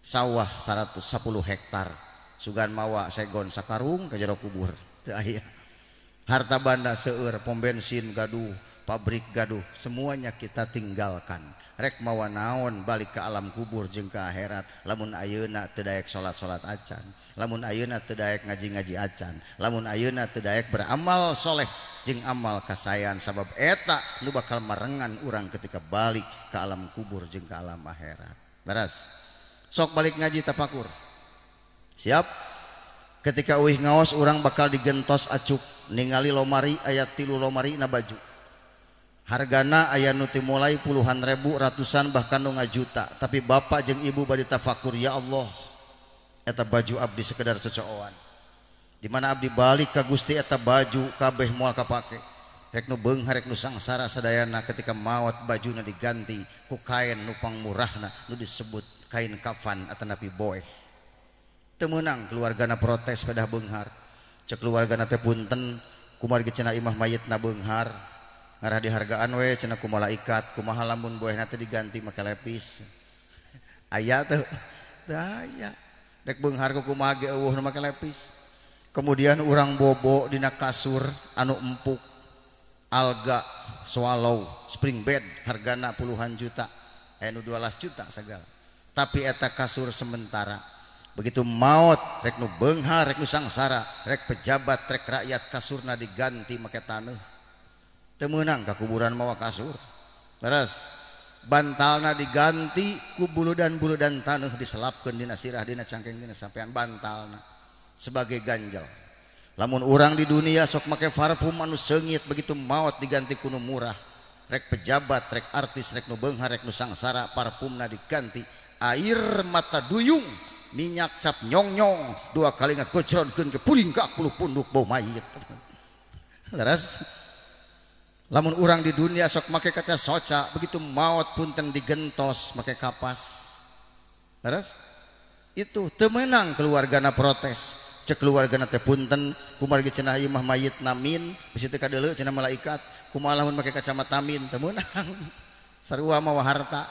Sawah 110 hektar sugan mawa segon sakarung ka jero kubur teu aya. Harta banda seueur, pom bensin gaduh, pabrik gaduh, semuanya kita tinggalkan. Rek mawa naon balik ke alam kubur jeung ke akhirat. Lamun ayeuna teu daek salat-salat acan, lamun ayeuna teu daek ngaji-ngaji acan, lamun ayeuna teu daek beramal soleh jeung amal kasayan, sabab eta nu bakal marengan urang ketika balik ke alam kubur jeung ke alam akhirat. Beres. Sok balik ngaji tapakur. Siap? Ketika uih ngaos urang bakal digentos acuk ningali lomari aya 3 lomari na baju. Hargana aya nu timulai puluhan ribu, ratusan bahkan nu ngajuta. Tapi bapak jeung ibu bade tafakur, ya Allah, eta baju abdi sekedar cecooan. Di mana abdi balik ka Gusti eta baju kabeh moal kapake. Rek nu beunghar rek nu sangsara sadayana ketika maot bajuna diganti ku kain nu pangmurahna nu disebut kain kafan atanapi boeh. Teu meunang keluargana protes pedah beunghar. Cek keluargana teh punten kumargi cenah imah mayitna beunghar. Ngarah dihargaan we cenah ku malaikat, kumaha lamun boehna teh diganti make lepis. Aya teu? Teu aya. Rek beunghar ku kumaha ge eueuh nu make lepis. Kemudian urang bobo dina kasur anu empuk, alga, swallow, spring bed hargana puluhan juta, aya nu 12 juta sagala. Tapi eta kasur sementara. Begitu maot rek nu beunghar rek nu sangsara, rek pejabat rek rakyat kasurna diganti make taneuh. Teu meunang ka kuburan mawa kasur. Terus bantalna diganti ku buludan-buludan taneuh diselapkeun dina sirah dina cangkeng dina sampean bantalna sebagai ganjel. Lamun urang di dunia sok make parfum anu seungit, begitu maot diganti ku nu murah. Rek pejabat rek artis rek nu beunghar rek nu sangsara parfumna diganti air mata duyung, minyak cap nyong-nyong, 2 kali ngagocronkeun ke puring ka 10 punduk bau mayit. Leres. Lamun urang di dunia sok make kaca soca, begitu maot punten digentos make kapas. Leres. Itu teu meunang keluargana protes. Cek keluargana teh punten kumargi cenah ieu mah mayitna min, bisi teu kadeuleu cenah malaikat, kumaha lamun make kacamata min, teu meunang. Sarua mawa harta.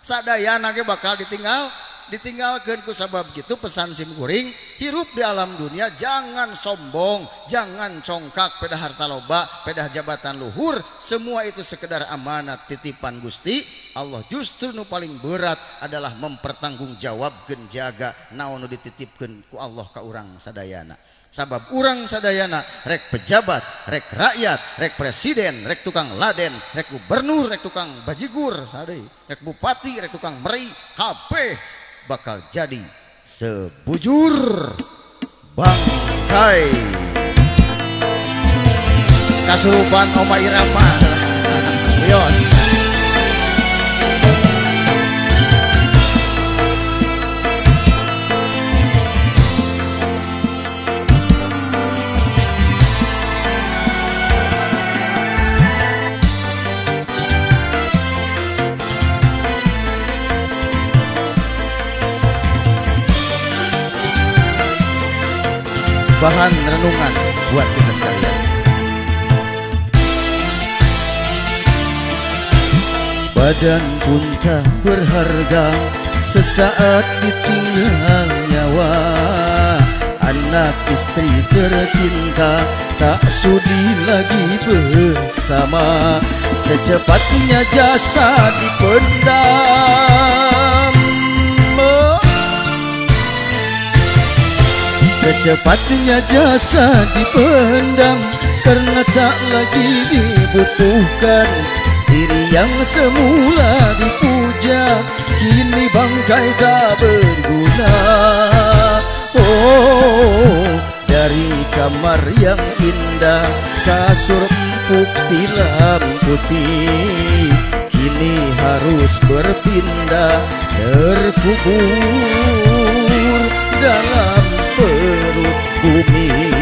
Sadayana ge bakal ditinggalkeun ku sabab gitu pesan sim kuring, hirup di alam dunia jangan sombong, jangan congkak pedah harta loba, pedah jabatan luhur, semua itu sekedar amanat titipan Gusti Allah. Justru nu paling berat adalah mempertanggungjawabkeun jaga naon nu dititipkeun ku Allah ka urang sadayana. Sabab urang sadayana rek pejabat, rek rakyat, rek presiden, rek tukang laden, rek gubernur, rek tukang bajigur, sadeu, rek bupati, rek tukang meri, kabeh bakal jadi sebujur bangkai. Kasurupan Oma Irama. Yos. Bahan renungan buat kita sekalian. Badan pun tak berharga sesaat ditinggal nyawa. Anak istri tercinta tak sudi lagi bersama. Secepatnya jasa dipendam, secepatnya jasa dipendam, karena tak lagi dibutuhkan. Diri yang semula dipuja kini bangkai tak berguna. Oh, dari kamar yang indah, kasur empuk tilam putih, kini harus berpindah, terkubur dalam perut bumi.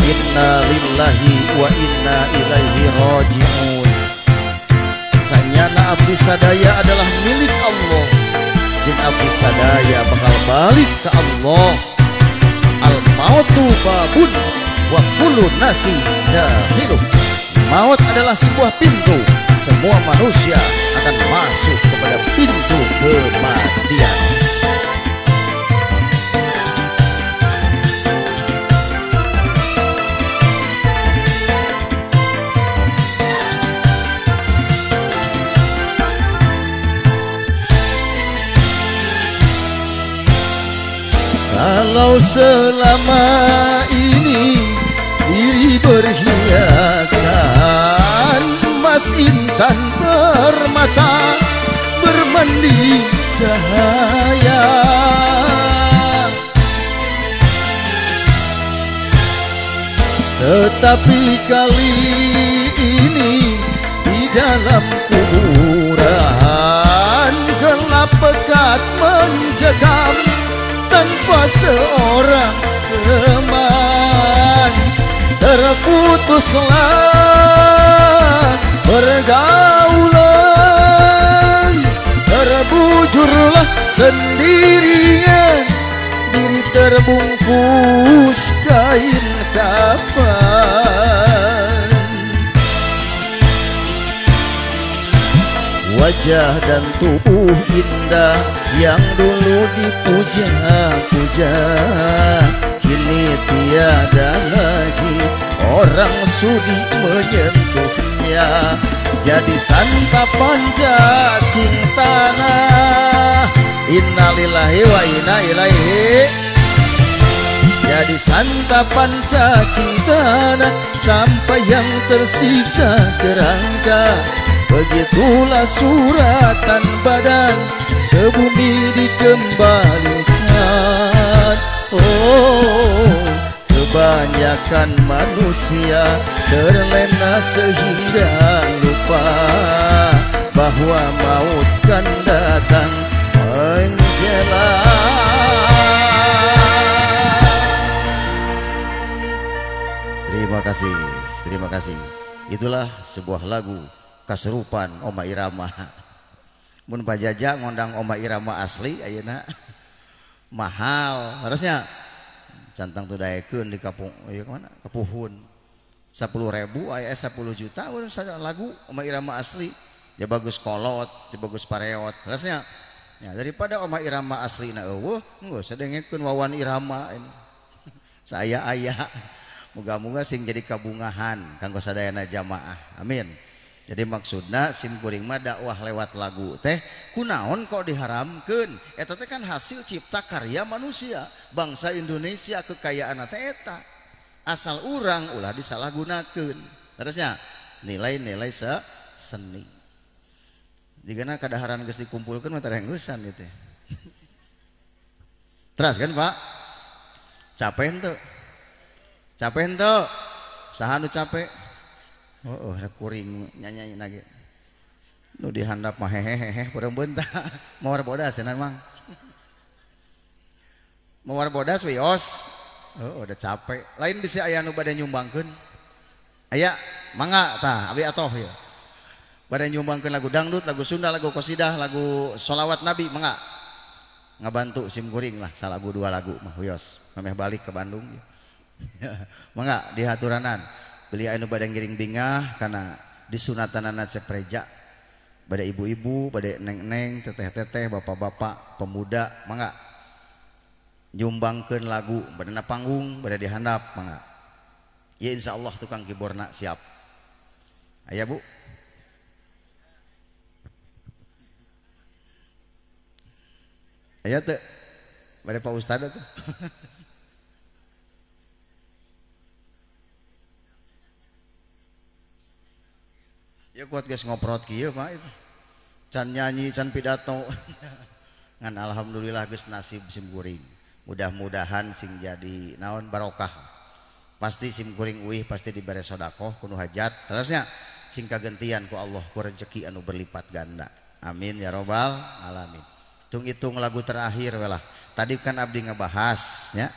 Inna lillahi wa inna ilaihi raji'un. Sanyana abdi sadaya adalah milik Allah. Jeung abdi sadaya bakal balik ke Allah. Al mautu babun wa kullu nasi dakhiluh. Maut adalah sebuah pintu. Semua manusia akan masuk kepada pintu kematian. Kalau selama ini diri berhiaskan emas intan permata bermandi cahaya, tetapi kali ini di dalam kuburan gelap pekat mencekam tanpa seorang teman. Terputuslah pergaulan, terbujurlah sendirian, diri terbungkus kain kafan. Wajah dan tubuh indah yang dulu dipuja-puja, kini tiada lagi orang sudi menyentuhnya. Jadi santapan cacing tanah. Innalillahi wa inna ilaihi. Jadi santapan cacing tanah sampai yang tersisa kerangka. Begitulah suratan badan ke bumi dikembalikan. Oh, kebanyakan manusia terlena sehingga lupa bahwa maut kan datang menjelang. Terima kasih, terima kasih. Itulah sebuah lagu kasurupan Oma Irama. Mun Pajaja ngondang Oma Irama asli ayeuna mahal harusnya. Cantang tuh daekeun di kapung ieu mana kapuhun 10.000 aya 10 juta lagu Oma Irama asli. Ya bagus kolot, ya bagus pareot harusnya. Ya daripada Oma Irama asli na eueuh geus sadengekeun Wawan Irama ini. Saya aya moga-moga sing jadi kabungahan kanggo sadayana jamaah. Amin. Jadi maksudna sim kuring mah dakwah lewat lagu teh kunaon kok diharamkeun? Eta teh kan hasil cipta karya manusia, bangsa Indonesia kekayaan teh eta. Asal urang ulah disalahgunakeun. Terusnya nilai-nilai seni. Jigana kadaharan geus dikumpulkeun mah tarenggusan ieu teh. Teras kan Pak? Capek henteu? Capek henteu? Saha nu capek? Oh, oh, kuring nyanyi lagi. Nu dihandap mah hehehe peureum beunta. Mawar bodas cenah mang. Mawar bodas wios. Oh, udah capek. Lain bisa aya nu bade nyumbangkeun. Aya, mangga tah abi atoh ya. Bade nyumbangkeun lagu dangdut, lagu Sunda, lagu qasidah, lagu sholawat Nabi, mangga. Ngabantu sim kuring lah salagu dua lagu mah wios. Memeh balik ke Bandung. Mangga dihaturanan. Beli anu bade ngiring bingah karena disunatanana cepreja Bade ibu-ibu, bade neng-neng, teteh-teteh, bapak-bapak, pemuda, mangga nyumbangkeun lagu, bade na panggung, bade dihandap, mangga. Ya insyaallah tukang keyboardna siap. Aya Bu? Aya teu? Bade Pak Ustad tuh. Ya kuat guys ngoprot kieu Pak itu. Can nyanyi, can pidato. Ngan alhamdulillah geus nasib sim kuring. Mudah-mudahan sing jadi naon barokah. Pasti sim kuring uih pasti dibere sodakoh kuno hajat. Terusnya sing kagentian ku Allah ku rezeki anu berlipat ganda. Amin ya robbal alamin. Hitung-hitung lagu terakhir welah. Tadi kan abdi ngebahas ya,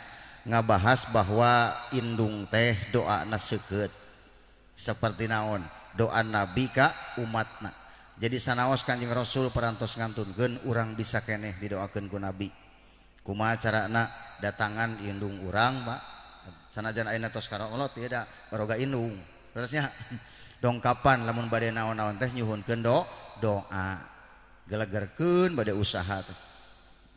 ngebahas bahwa indung teh doana seukeut. Seperti naon? Doa Nabi ka umatna. Jadi sanaos Kanjeng Rasul parantos ngantunkeun urang bisa keneh didoakeun ku Nabi. Kumaha carana datangan indung urang, Pak. Sanajan ayeuna tos karolot ieu da baroga indung. Terusnya dongkapan lamun bade naon-naon teh nyuhunkeun doa. Gelegerkeun bade usaha teh.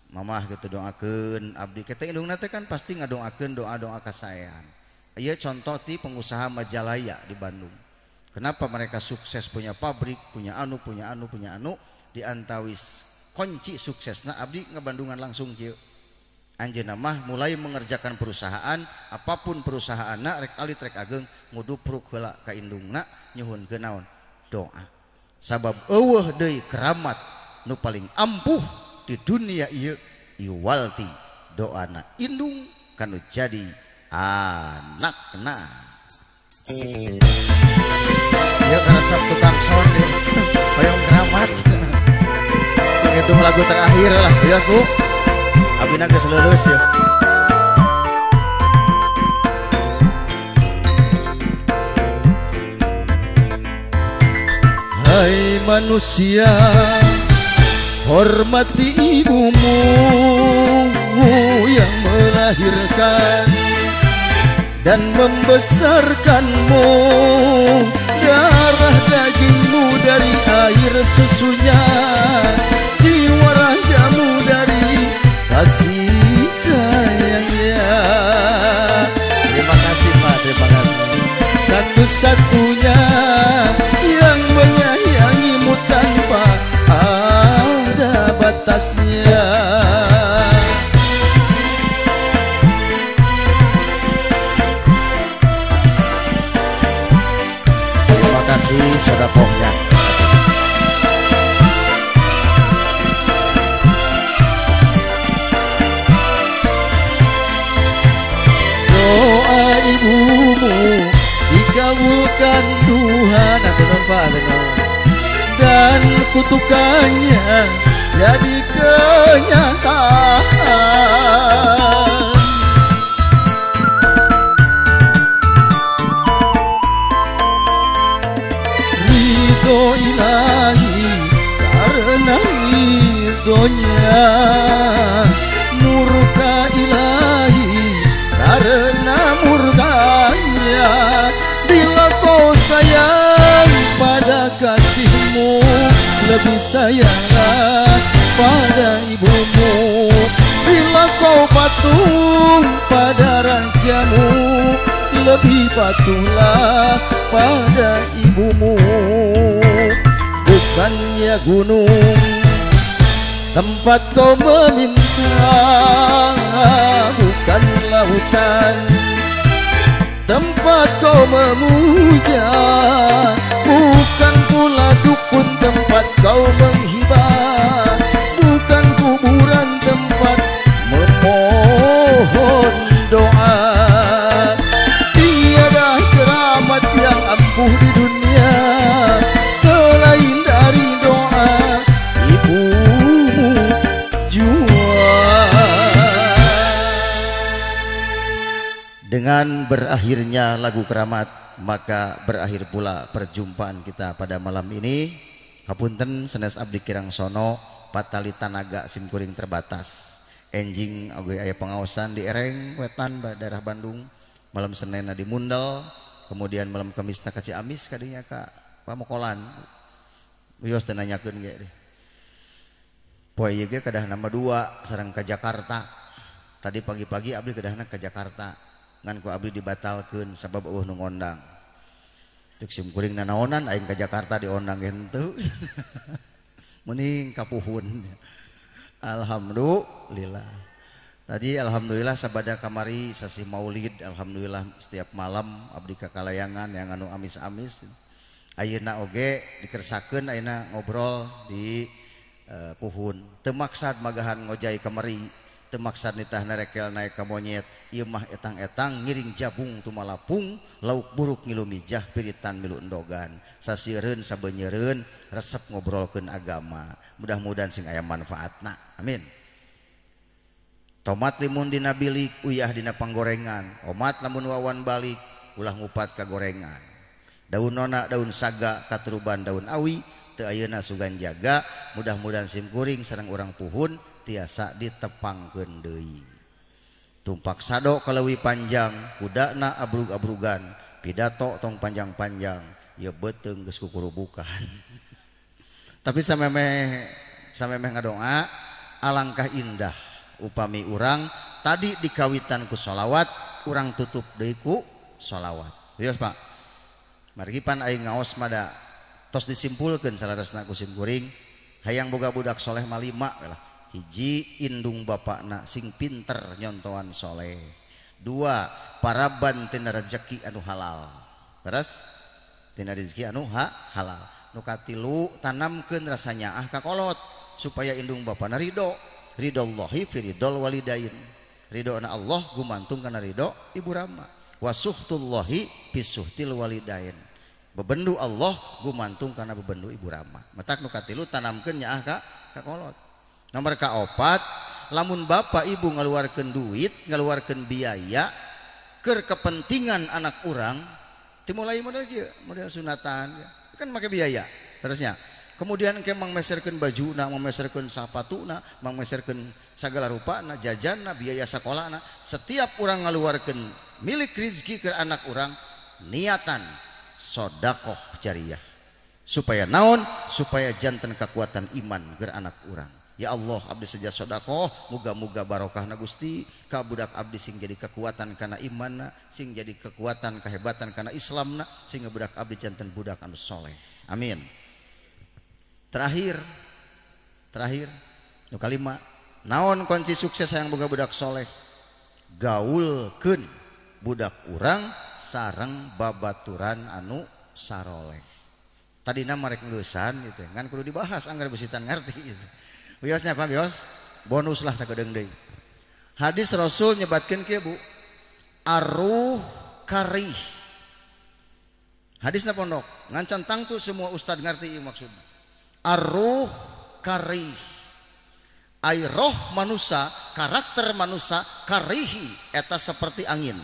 Mamah gitu doakeun abdi. Kita indungna teh kan pasti ngadoakeun doa-doa kasaean. Ieu contoh ti pengusaha Majalaya di Bandung. Kenapa mereka sukses punya pabrik, punya anu, punya anu, punya anu, di antawis kunci suksesna abdi ngebandungan langsung kieu. Anjeunna mah mulai mengerjakan perusahaan, apapun perusahaanna rek alit rek ageng ngudupruk heula ka indungna nyuhunkeun naon? Doa. Sabab eueuh deui keramat nu paling ampuh di dunia ieu iwalti doana indung kanu jadi anakna. Ya karesep tukang sound ya. Hoyong keramat. Itu lagu terakhir lah, bias Bu. Abina geus lulus ya. Hai manusia, hormati ibumu yang melahirkan dan membesarkanmu, darah dagingmu dari air susunya, jiwa ragamu dari kasih sayangnya. Terima kasih Pak, terima kasih. Satu-satunya yang menyayangimu tanpa ada batasnya. Terima kasih sodakohnya. Doa ibumu dikabulkan Tuhan, dan kutukannya jadi kenyataan. Ridho ilahi karena ridhonya, murka ilahi karena murkanya. Bila kau sayang pada kasihmu, lebih sayanglah pada ibumu. Bila kau patuh pada rajamu, lebih patuhlah pada ibumu. Bukannya gunung tempat kau meminta, bukan lautan tempat kau memuja, bukan pula dukun tempat kau menghibah, bukan kuburan tempat memohon doa. Tiada keramat yang ampuh di dunia selain dari doa ibumu jua. Dengan berakhirnya lagu keramat, maka berakhir pula perjumpaan kita pada malam ini. Hapunten senes abdi kirang sono patali tanaga simkuring terbatas. Enjing oge aya pengaosan di Ereng Wetan daerah Bandung. Malam Senin di Mundel, kemudian malam Kamis ka Ciamis kadinya ka Pamokolan. Wios teu nanyakeun ge deh. Poe ieu ge kedah nama dua sareng ka Jakarta. Tadi pagi-pagi abdi kedahna ka Jakarta. Ngan ku abdi dibatalkeun sabab eueuh nu ngondang. Cek sim kuring nanaonan aing ka Jakarta diondang ge henteu. Mending ka puhun. Alhamdulillah. Tadi alhamdulillah sabada kamari sasih maulid, alhamdulillah setiap malam abdi ka kalayangan yang anu amis-amis. Ayeuna oge dikersakeun ayeuna ngobrol di puhun. Teu maksad magahan ngojay kamari, teu maksad nitah narekel naik ka monyet. Ieu mah etang-etang ngiring jabung tumalapung, lauk buruk ngilu mijah piritan milu endogan. Sasiereun sabenyeureun resep ngobrolkeun agama. Mudah-mudahan sing aya manfaatna. Amin. Tomat limun dina bilik, uyah dina panggorengan. Omat lamun wawan balik, ulah ngupat ka gorengan. Daun nona, daun saga, katuruban daun awi, teu ayeuna sugan jaga. Mudah-mudahan sim kuring sareng urang puhun tiasa ditepangkeun deui. Tumpak sado kaleuwih panjang, kudana abrug-abrugan, pidato tong panjang-panjang, ieu beuteung geus kukurubukan. Tapi samemeh ngadoa, alangkah indah upami urang tadi dikawitan ku sholawat, urang tutup deui ku sholawat. Wios Pak. Margi pan aing ngaos mada tos disimpulkeun salarasna ku sim kuring, hayang boga budak soleh mah lima lah. Hiji, indung bapakna sing pinter nyontoan soleh. Dua, paraban tina rezeki anu halal. Terus tina rezeki anu halal. Nu katilu, tanamkeun rasa nyaah ka kolot supaya indung bapakna ridho. Ridhollahi fi ridhol walidain. Ridhona Allah gumantung kana ridho ibu rama. Wasuhtullahi fi suhtil walidain. Bebendu Allah gumantung kana bebendu ibu rama. Matak nu katilu tanamkeun nyaah ka kolot. Nomor kaopat, lamun bapak ibu ngaluarkeun duit, ngaluarkeun biaya keur kepentingan anak urang, dimulai model kieu, model sunatan kan make biaya terusnya. Kemudian ke mangmeserkeun bajuna, mangmeserkeun sapatuna, mangmeserkeun sagala rupana, jajanna, biaya sakolana. Setiap urang ngaluarkeun milik rezeki ke anak urang, niatan sodakoh jariah. Supaya naon? Supaya janten kekuatan iman ke anak urang. Ya Allah, abdi seja sodakoh, muga-muga barokahna Gusti, ka budak abdi sing jadi kekuatan kana imanna, sing jadi kekuatan kehebatan kana Islamna, sehingga budak abdi janten budak anu soleh. Amin. Terakhir, nu kalima, naon kunci sukses yang boga budak soleh? Gaulkeun budak urang sareng babaturan anu saroleh. Tadina marek ngeusan gitu, ngan kudu dibahas anggar besitan ngerti gitu. Wiosnya apa wios? Bonus lah sakedeung deui. Hadis Rasul nyebatkeun kieu Bu, aruh karih. Hadisna pondok, ngan can tangtu semua ustad ngerti ieu maksudna. Aruh karih, ai roh manusia, karakter manusia karihi eta seperti angin.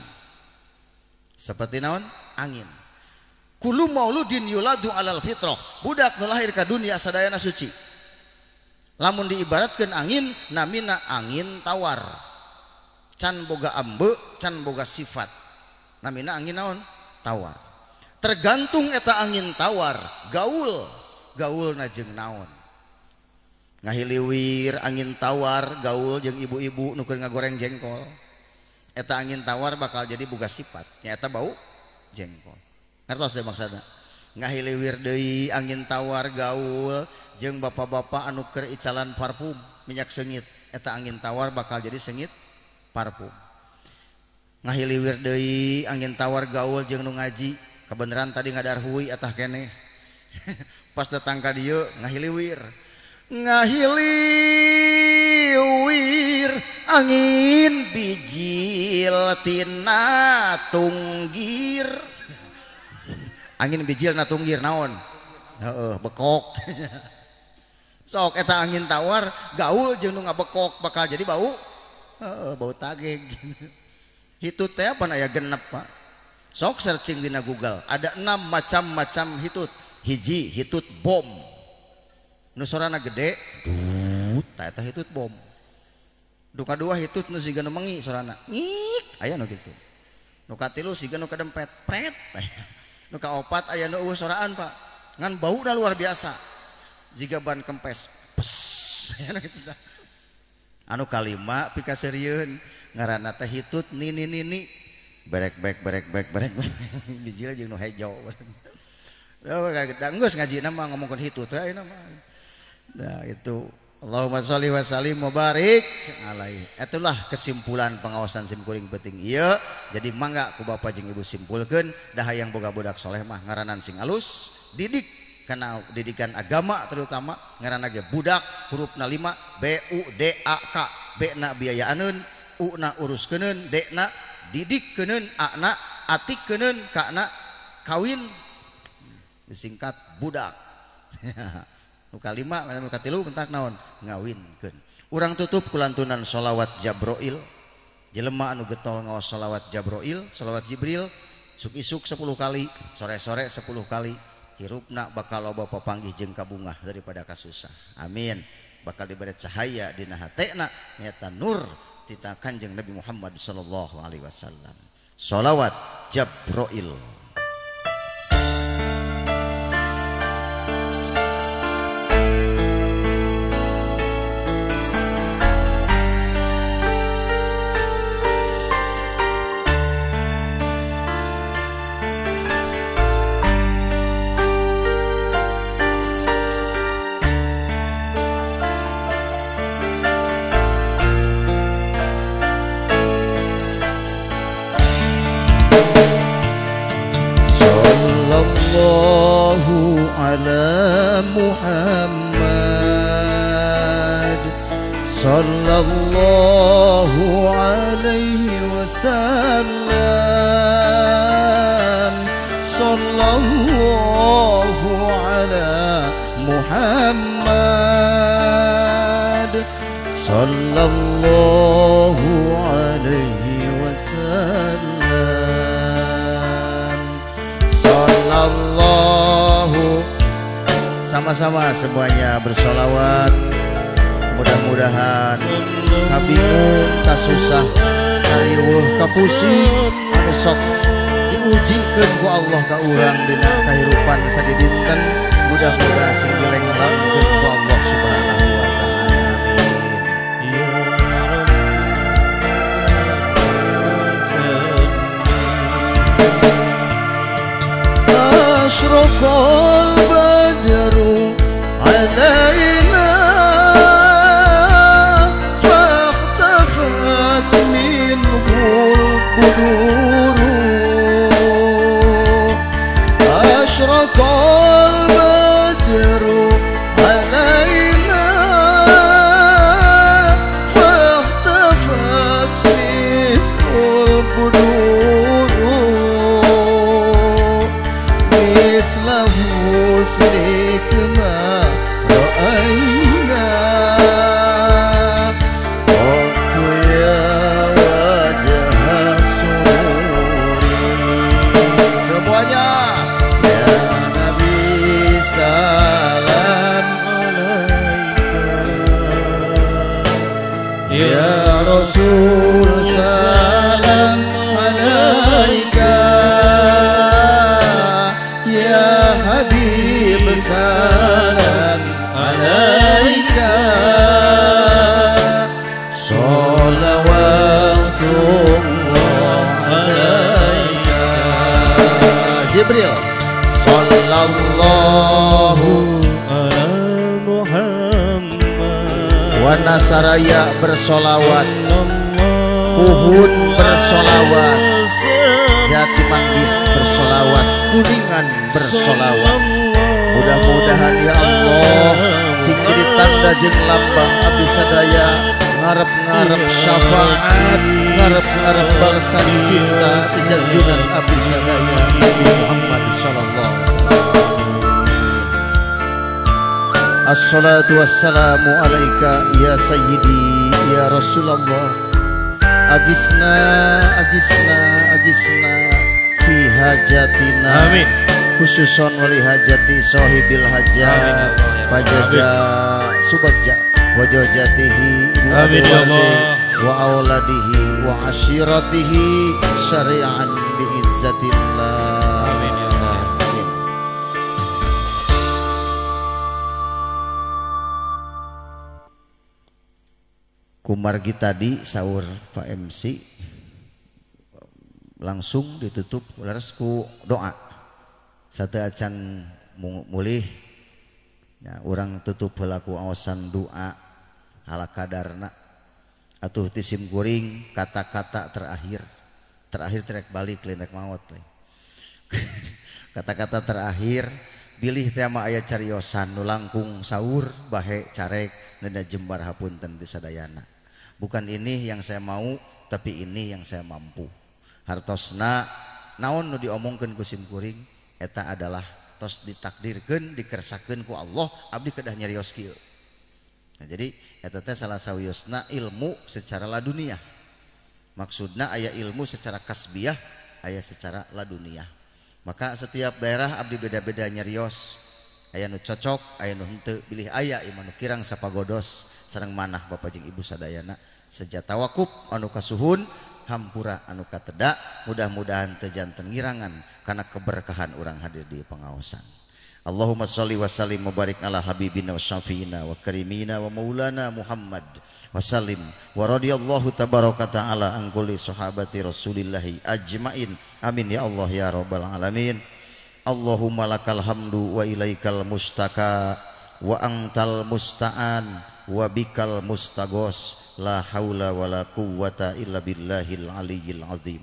Seperti naon? Angin. Kullu mauludin yuladu alal fitrah. Budak nu lahir ka dunia sadayana suci. Lamun diibaratkeun angin, namina angin tawar. Can boga ambe, can boga sifat. Namina angin naon? Tawar. Tergantung eta angin tawar, gaul. Gaul na jeung naon. Ngahiliwir angin tawar gaul jeung ibu-ibu nu keur ngagoreng jengkol. Eta angin tawar bakal jadi boga sifat, nyaeta bau jengkol. Ngertos teh maksudna? Ngahiliwir deui angin tawar gaul jeung bapak-bapak anu keur icalan parfum minyak seungit, eta angin tawar bakal jadi seungit parfum. Ngahiliwir deui angin tawar gaul jeung nu ngaji, kebenaran tadi ngadarhui atah keneh. Pas datang ka dieu ngahiliwir. Ngahiliwir angin bijil tina tunggir. Angin bijil na tunggir naon? Heeh, bekok. Sok eta angin tawar gaul jeung nu ngabekok bakal jadi bau. Heeh, bau tageg. Hitut teh apa aya genep, Pak. Sok searching dina Google, ada 6 macam-macam hitut. Hiji hitut bom. Nu sorana gede, dut, ta eta hitut bom. Nu kadua hitut nu siga nu mengi sorana. Ngik, aya nu kitu. Nu katilu siga nu kadempet, pret. Nu kaopat aya nu eueuh soraan, Pak. Ngan bauna luar biasa. Jiga ban kempes pes gitu dah. Anu kalima pikaseurieun ngaranna teh hitut nini nini berek bek berek bek berek bijil jeung nu hejo. Da geus ngajina mah ngomongkeun hitut we ayeuna mah. Nah itu Allahumma sholli wa sallim wa barik alaihi. Itulah kesimpulan pengawasan simkuring penting ieu. Jadi mangga ku bapak jeung ibu simpulkeun dah hayang boga budak soleh mah ngaranan sing alus, didik karena didikan agama terutama ngaranna ge budak hurufna 5 B U D A K. B na biayaaneun, U na uruskeun, D na didikkeun, A na atikeun, K na kawin. Disingkat budak. Nu kalima, nu katilu bentak naon? Ngawinkeun. Urang tutup kulantunan sholawat Jabroil. Jelema anu getol ngaos sholawat Jabroil, sholawat Jibril, isuk-isuk 10 kali, sore-sore 10 kali. Hirupna bakal loba papanggih jeung kabungah daripada kasusah. Amin. Bakal diberi cahaya dina hatena nyata nur tita Kanjeng Nabi Muhammad sallallahu alaihi wasallam. Sholawat Jabroil. Sallallahu ala Muhammad, sallallahu alaihi wasallam, sallallahu ala Muhammad, sallallahu alaihi wasallam. Sallallahu. Sama-sama semuanya bersolawat. Mudah-mudahan kabingung, kasusah, kariweuh, kapusing anu sok diujikeun ku Allah ka urang dina kahirupan sadidinten. Mudah-mudahan sing dilenglangkeun ku Allah Subhanahu wa taala. Amin. أشرق البدر علينا فاختفت منه البدور، أشرق البدر علينا فاختفت منه البدور، مثل حسنك ما رأينا قط يا وجه سروري. Semuanya ya Nabi salam alaika, ya Rasul salam alaika, ya Habib salam alaika, sholawatullah alaika. Jibril sallallahu ala Muhammad. Wanasaraya bersolawat, Uhud bersolawat, Jati Manggis bersolawat, Kuningan bersolawat. Mudah-mudahan ya Allah sing jadi tanda jeung lambang abdi sadaya ngarep-ngarep syafaat, ngarep-ngarep balasan cinta sejanjunan abdi sadaya Nabi Muhammad sallallahu alaihi wasallam. Assalatu wassalamu alaika ya sayyidi ya Rasulullah. Agisna agisna agisna fi hajatina. Amin. Khususon wali hajati sohibil hajat pajaja subagja wajojatihi wa auladihi wa ashiratihi syari'an biizzatillah. Amin. Kumargi tadi saur Pak MC langsung ditutup leres ku doa. Sateuacan mulih ya, urang tutup heula ku aosan doa halakadarna. Atuh ti sim kuring kata-kata terakhir. Terakhir trek balik lain rek maot we. Kata-kata terakhir bilih teh mah aya cariosan nu langkung saur bahe carek neda jembar hapunten ti sadayana. Bukan ini yang saya mau tapi ini yang saya mampu. Hartosna naon nu diomongkeun ku sim kuring eta adalah tos ditakdirkeun dikersakeun ku Allah abdi kedah nyarios kieu. Nah, jadi eta teh salah sawiosna ilmu secara laduniah. Maksudna aya ilmu secara kasbiah, aya secara laduniah. Maka setiap daerah abdi beda-beda nyarios. Aya nu cocok, aya nu henteu, bilih aya ieu mah nu kirang sapagodos sareng manah bapak jeung ibu sadayana. Seja tawakup anu kasuhun, hampura anu kateda, mudah-mudahan teu janten ngirangan kana keberkahan urang hadir di pengaosan. Allahumma sholli wa sallim wa barik ala habibina wa syafiina wa karimina wa maulana Muhammad wa sallim wa radhiyallahu tabaraka ta'ala an kulli sahabati rasulillahi ajmain. Amin ya Allah ya rabbal alamin. Allahumma lakal hamdu wa ilaikal mustaka wa antal musta'an wa bikal mustagos la haula wala quwwata illa billahil aliyyil azim.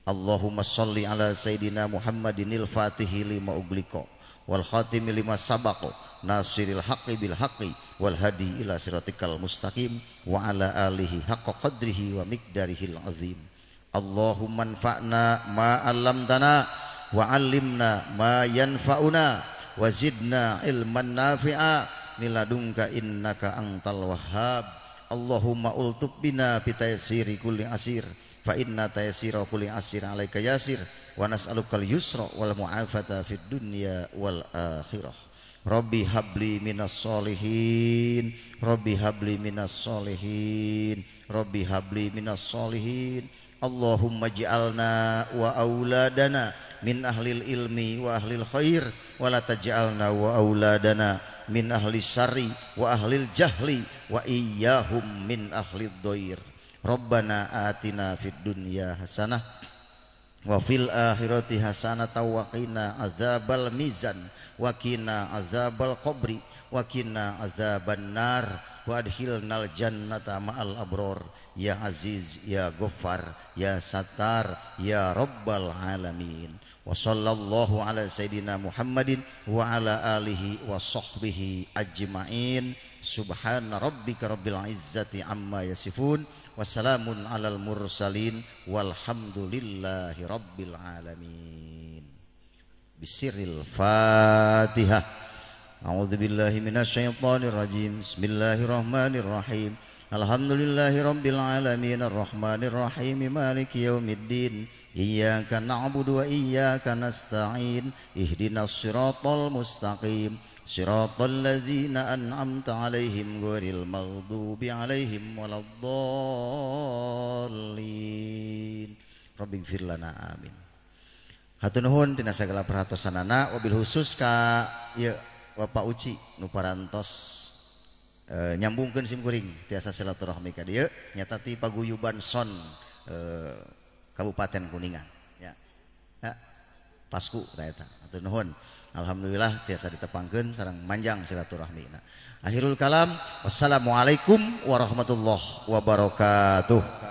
Allahumma sholli ala sayidina Muhammadinil fatihi lima ugliqa wal khatimi lima sabaqo nasiril haqqi bil haqqi wal hadi ila siratikal mustaqim wa ala alihi haqqa qadrihi wa miqdarihil azim. Allahumma anfa'na ma 'allamtana wa 'allimna ma yanfa'una wa zidna ilman nafi'a miladunka innaka antal wahhab. Allahumma ultub bina bitaysiri kulli asir fa inna taysira kulli asir alaika yasir wa nas'alukal yusra wal mu'afata fid dunya wal akhirah. Rabbi habli minas solihin, Rabbi habli minas solihin, Rabbi habli minas solihin. Allahumma ij'alna wa auladana min ahlil ilmi wa ahlil khair wa la taj'alna wa auladana min ahli syarri wa ahlil jahli wa iyyahum min ahlid dhair. Rabbana atina fid dunya hasanah wa fil akhirati hasanah wa qina adzabal mizan wa qina adzabal qabri wa qina adzaban nar wa adkhilnal jannata ma'al abror ya aziz ya ghaffar ya sattar ya rabbal alamin. Wa sallallahu ala sayidina Muhammadin wa ala alihi wa sahbihi ajmain. Subhana rabbika rabbil izzati amma yasifun wassalamun alal mursalin walhamdulillahi rabbil alamin. Bisirril Fatihah. A'udzu billahi minasyaitonir rajim. Bismillahirrahmanirrahim. Alhamdulillahi rabbil alamin arrahmanir rahim maliki yaumiddin. Iyyaka na'budu wa iyyaka nasta'in. Ihdinas siratal mustaqim. Siratal ladzina an'amta 'alaihim ghairil maghdubi 'alaihim waladdallin. Rabbighfir lana amin. Hatur nuhun tina sagala perhatosanana wabil khusus ka ieu Bapak Uci nu parantos nyambungkeun sim kuring tiasa silaturahmi ka dieu nyata ti paguyuban son Kabupaten Kuningan ya. Ya, pasku ta eta. Hatur nuhun. Alhamdulillah tiasa ditepangkeun sareng manjang silaturahmina. Akhirul kalam, wassalamualaikum warahmatullahi wabarakatuh.